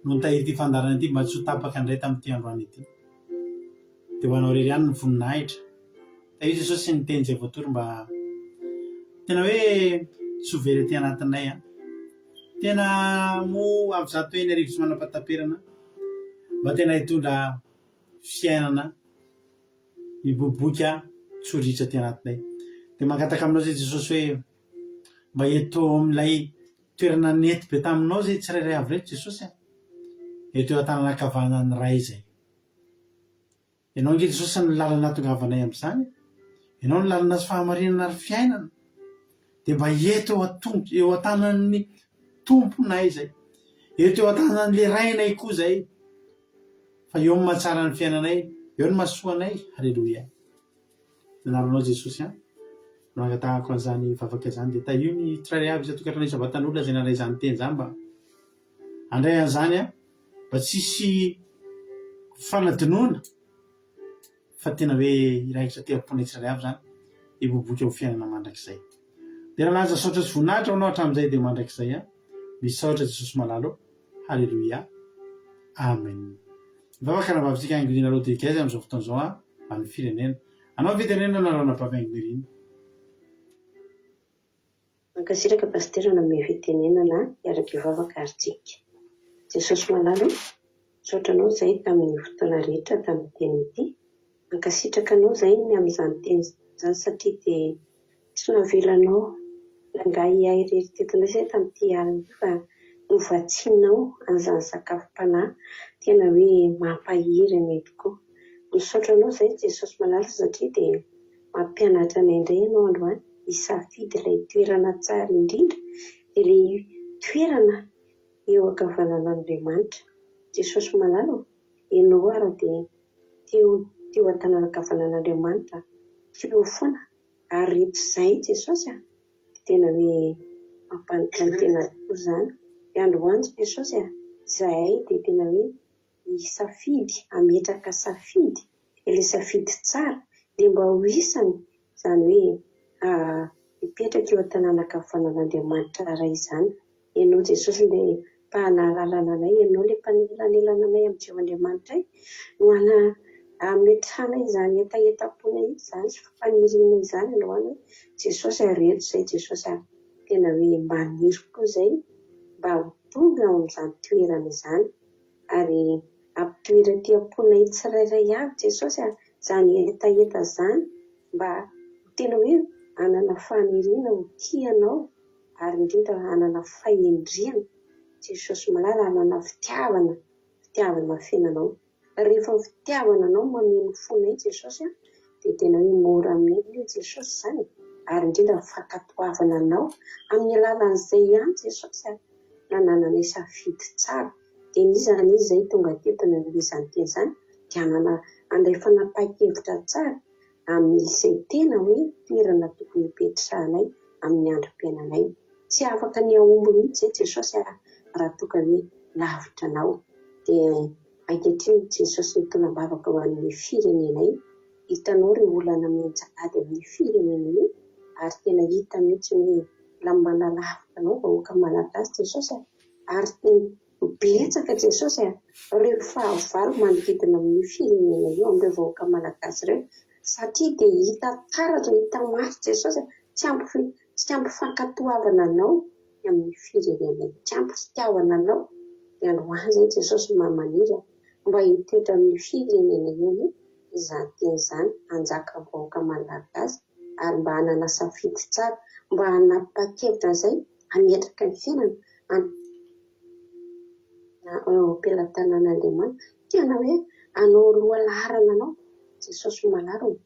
no nitahiry ity fandaharana ity mba tsy ho tapaka indray tamin'ity androany ity. Dia ho anao irery ihany ny voninahitra. Tahio Jesosy ny teny izay voatory mba tena hoe tsy ho very aty anatinay an. Tena moa avy 1600 tsy manam-pahataperana mba tena hitondra fiainana miboiboika tsy ho ritra aty anatinay. Dia mangataka aminao izay Jesosy hoe mba eto amin'ilay. Toerana nety be taminao izay tsirairay avy ireto Jesosy a. Eto eo an-tanana ankavanan'ny Ray izay. Ianao ange Jesosy no lalana hahatongavanay amin'izany e. Ianao no lalana sy fahamarinana ary fiainana. Dia mba eto eo an-tongo- eo an-tanan'ny Tomponay izay. Eto eo an-tanan'ilay Rainay koa izay. Fa eo no mahatsara ny fiainanay, eo no mahasoa anay. Haleloia. Ny anaranao Jesosy an. No angatahako an'izany vavaka izany dia tahio ny tsirairay avy isan-tokantrano isam-batan'olona izay nandray izany teny izany mba handray an'izany an, mba tsy hisy fanadinoana fa tena hoe hiraikitra aty am-ponay tsirairay avy izany hiboiboika ho fiainana mandrakizay. Dia lanja saotra sy voninahitra ho anao hatramin'izay dia mandrakizay an. Misaotra Jesosy malala ô. Haleloia. Amen. Mivavaka Ranabavitsika Angelina Rodriguez amin'izao fotoana izao an, ho an'ny firenena. Anao ny fitenenana Ranabavy Angelina. Mankasitraka Pasitera nanome fitenenana hiaraka hivavaka ary tsika. Jesosy malala o, misaotra anao izahay tamin'ny fotoana rehetra tamin'ny teny ity. Mankasitraka anao izahay ny amin'izany teny izany satria dia Tsy navelanao nangahiahy irery teto indray izay tamin'ity alina ity fa novatsianao an'izany sakafom-panahy tena hoe mampahery anay tokoa. Misaotra anao izay Jesosy malala satria dia mampianatra anay indray ianao androany hisafidy ilay toerana tsara indrindra dia ilay toerana eo ankavanan'Andriamanitra. Jesosy malala ô, ianao ary dia teo teo an-tanana ankavanan'Andriamanitra teo foana Ary reto izay Jesosy a! Dia tena hoe mampanontany tena tokoa izany. Dia androany Jesosy a! Izahay dia tena hoe hisafidy, hametraka safidy, ilay safidy tsara, dia mba ho isany izany hoe hipetraka eo an-tanàna ankavanan'Andriamanitra Ray izany. Ianao Jesosy ilay mpanalalana anay, Ianao ilay mpanelanelana anay amin'i Jehovah Andriamanitray no hametrahana izany hetahetam-ponay izany sy fanirianay izany androany hoe Jesosy ary eto izay Jesosy ary tena hoe maniry koa izay mba ho tonga ao amin'izany toerana izany ary ampitoero aty am-ponay tsirairay avy Jesosy a, izany hetaheta izany mba ho tena hoe hanana faniriana ho tia Anao ary indrindra hanana fahendrena, Jesosy malala hanana fitiavana, fitiavana feno Anao. Rehefa ny fitiavana Anao mameno ny fonay Jesosy a, dia tena hoe mora aminay anie Jesosy izany e, ary indrindra ny fankatoavana Anao, amin'ny alalan'izay ihany Jesosy a, nanananay safidy tsara, dia n'iza n'iza izay tonga teto nandre izany teny izany dia hanana, handray fanapahan-kevitra tsara, amin'izay tena hoe toerana tokony hipetrahanay amin'ny androm-piainanay. Tsy afaka ny hahomby mihitsy izay Jesosy raha toa ka hoe lavitra Anao. Dia ankehitriny Jesosy mitondra-bavaka ho an'ny firenenay. Hitanao ireo olana mianjady amin'ny firenena io ary tena hita mihitsy hoe mbola manalavitra Anao vahoaka Malagasy Jesosy ary Betsaka Jesosy a! Ireo fahavalo manodidina amin'io firenena io, amin'ireo vahoaka Malagasy ireo, satria dia hita taratra, hita maso Jesosy a! Tsy ampy tsy ampy fankatoavana anao ny amin'ny firenena io, tsy ampy fitiavana anao, dia androany izay Jesosy mba maniry a! Mba hitoetra amin'io firenena io anie izany teny izany, hanjaka amin'ny vahoaka Malagasy, ary mba hanana safidy tsara, mba hanapa-kevitra an'izay hametraka ny fiainana eo am-pelatanan'Andriamanitra. Tena hoe hanao loha laharana anao Jesosy malala ô.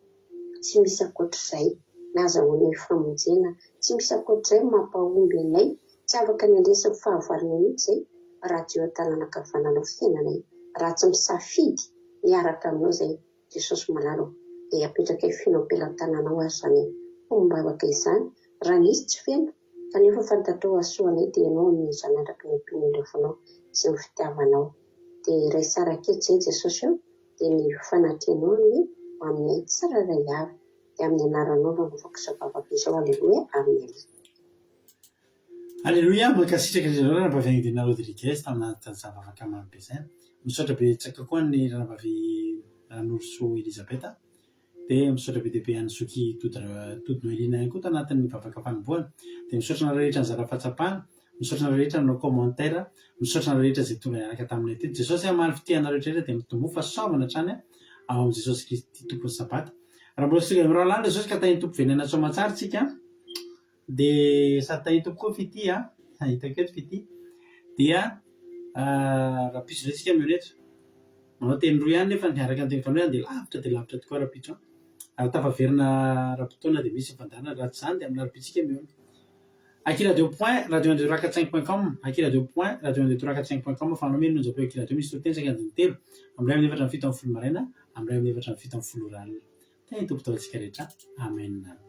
Tsy misy ankoatr'izay ny ahazahoanay famonjena, tsy misy ankoatr'izay ny mampahomby anay. Tsy afaka ny handresy ny fahavalonay mihitsy izay raha tsy eo an-tanana ankavananao fiainanay, raha tsy misafidy miaraka aminao izay Jesosy malala ô. Dia apetrakay feno am-pelatananao ary izany fombavaka izany raha nisy tsy feno. Kanefa fantatrao hahasoa anay dia ianao amin'ny zanaraky ny ampino ny refonao sy ny fitiavanao. Dia iray sarak'eto izay Jesosy ô dia ny fanatrehanao anie ho aminay tsirairay avy. Dia amin'ny anaranao no anaovako izao vavaka izao Aleloia Amen. Aleloia, mankasitraka indrindra anareo Ranabavy Angedina Rodriguez tamin'ny nanontan'izany vavaka mamy be izany. Misaotra betsaka koa an'i Ranabavy Ranorosoa Elisabeth. Dia misaotra be dia be an'i Zoky Tody Tody Noeline ihany koa tanatin'ny vavaka fanombohana. Dia misaotra anareo rehetra nizara fahatsapana, misaotra anareo rehetra nanao commentaire, misaotra anareo rehetra izay tonga niaraka taminay teto. Jesosy hamaly fitia anareo rehetra rehetra dia mitomboa fahasoavana hatrany ao amin'i Jesosy Kristy Tompon'ny Sabata. Raha mbola tsy tonga amin'ny rahalahy Jesosy ka tahin'ny Tompo venena soamantsara tsika dia sady tahin'ny Tompo koa fitia. Hitako eto Fitia. Dia rahampitso indray tsika mihaona eto. Manao teny roa ihany nefa araka ny teniko anao hoe handeha lavitra dia lavitra tokoa rahampitso an. Ary tafaverina ara-potoana dia misy ny fandaharana, raha tsy izany dia amin'ny alarobia tsika mihaona. Akiradio point radio un deux trois quatre cinq point com Akiradio point radio un deux trois quatre cinq point com Afahanao mihaino ny onjam-peo Akiradio misy toriteny saika andininy telo amin'ny iray amin'ny efatra amby 17 maraina amin'ny iray amin'ny efatra amby 17 ora alina. Tahin'ny Tompo daholo antsika rehetra. Amen.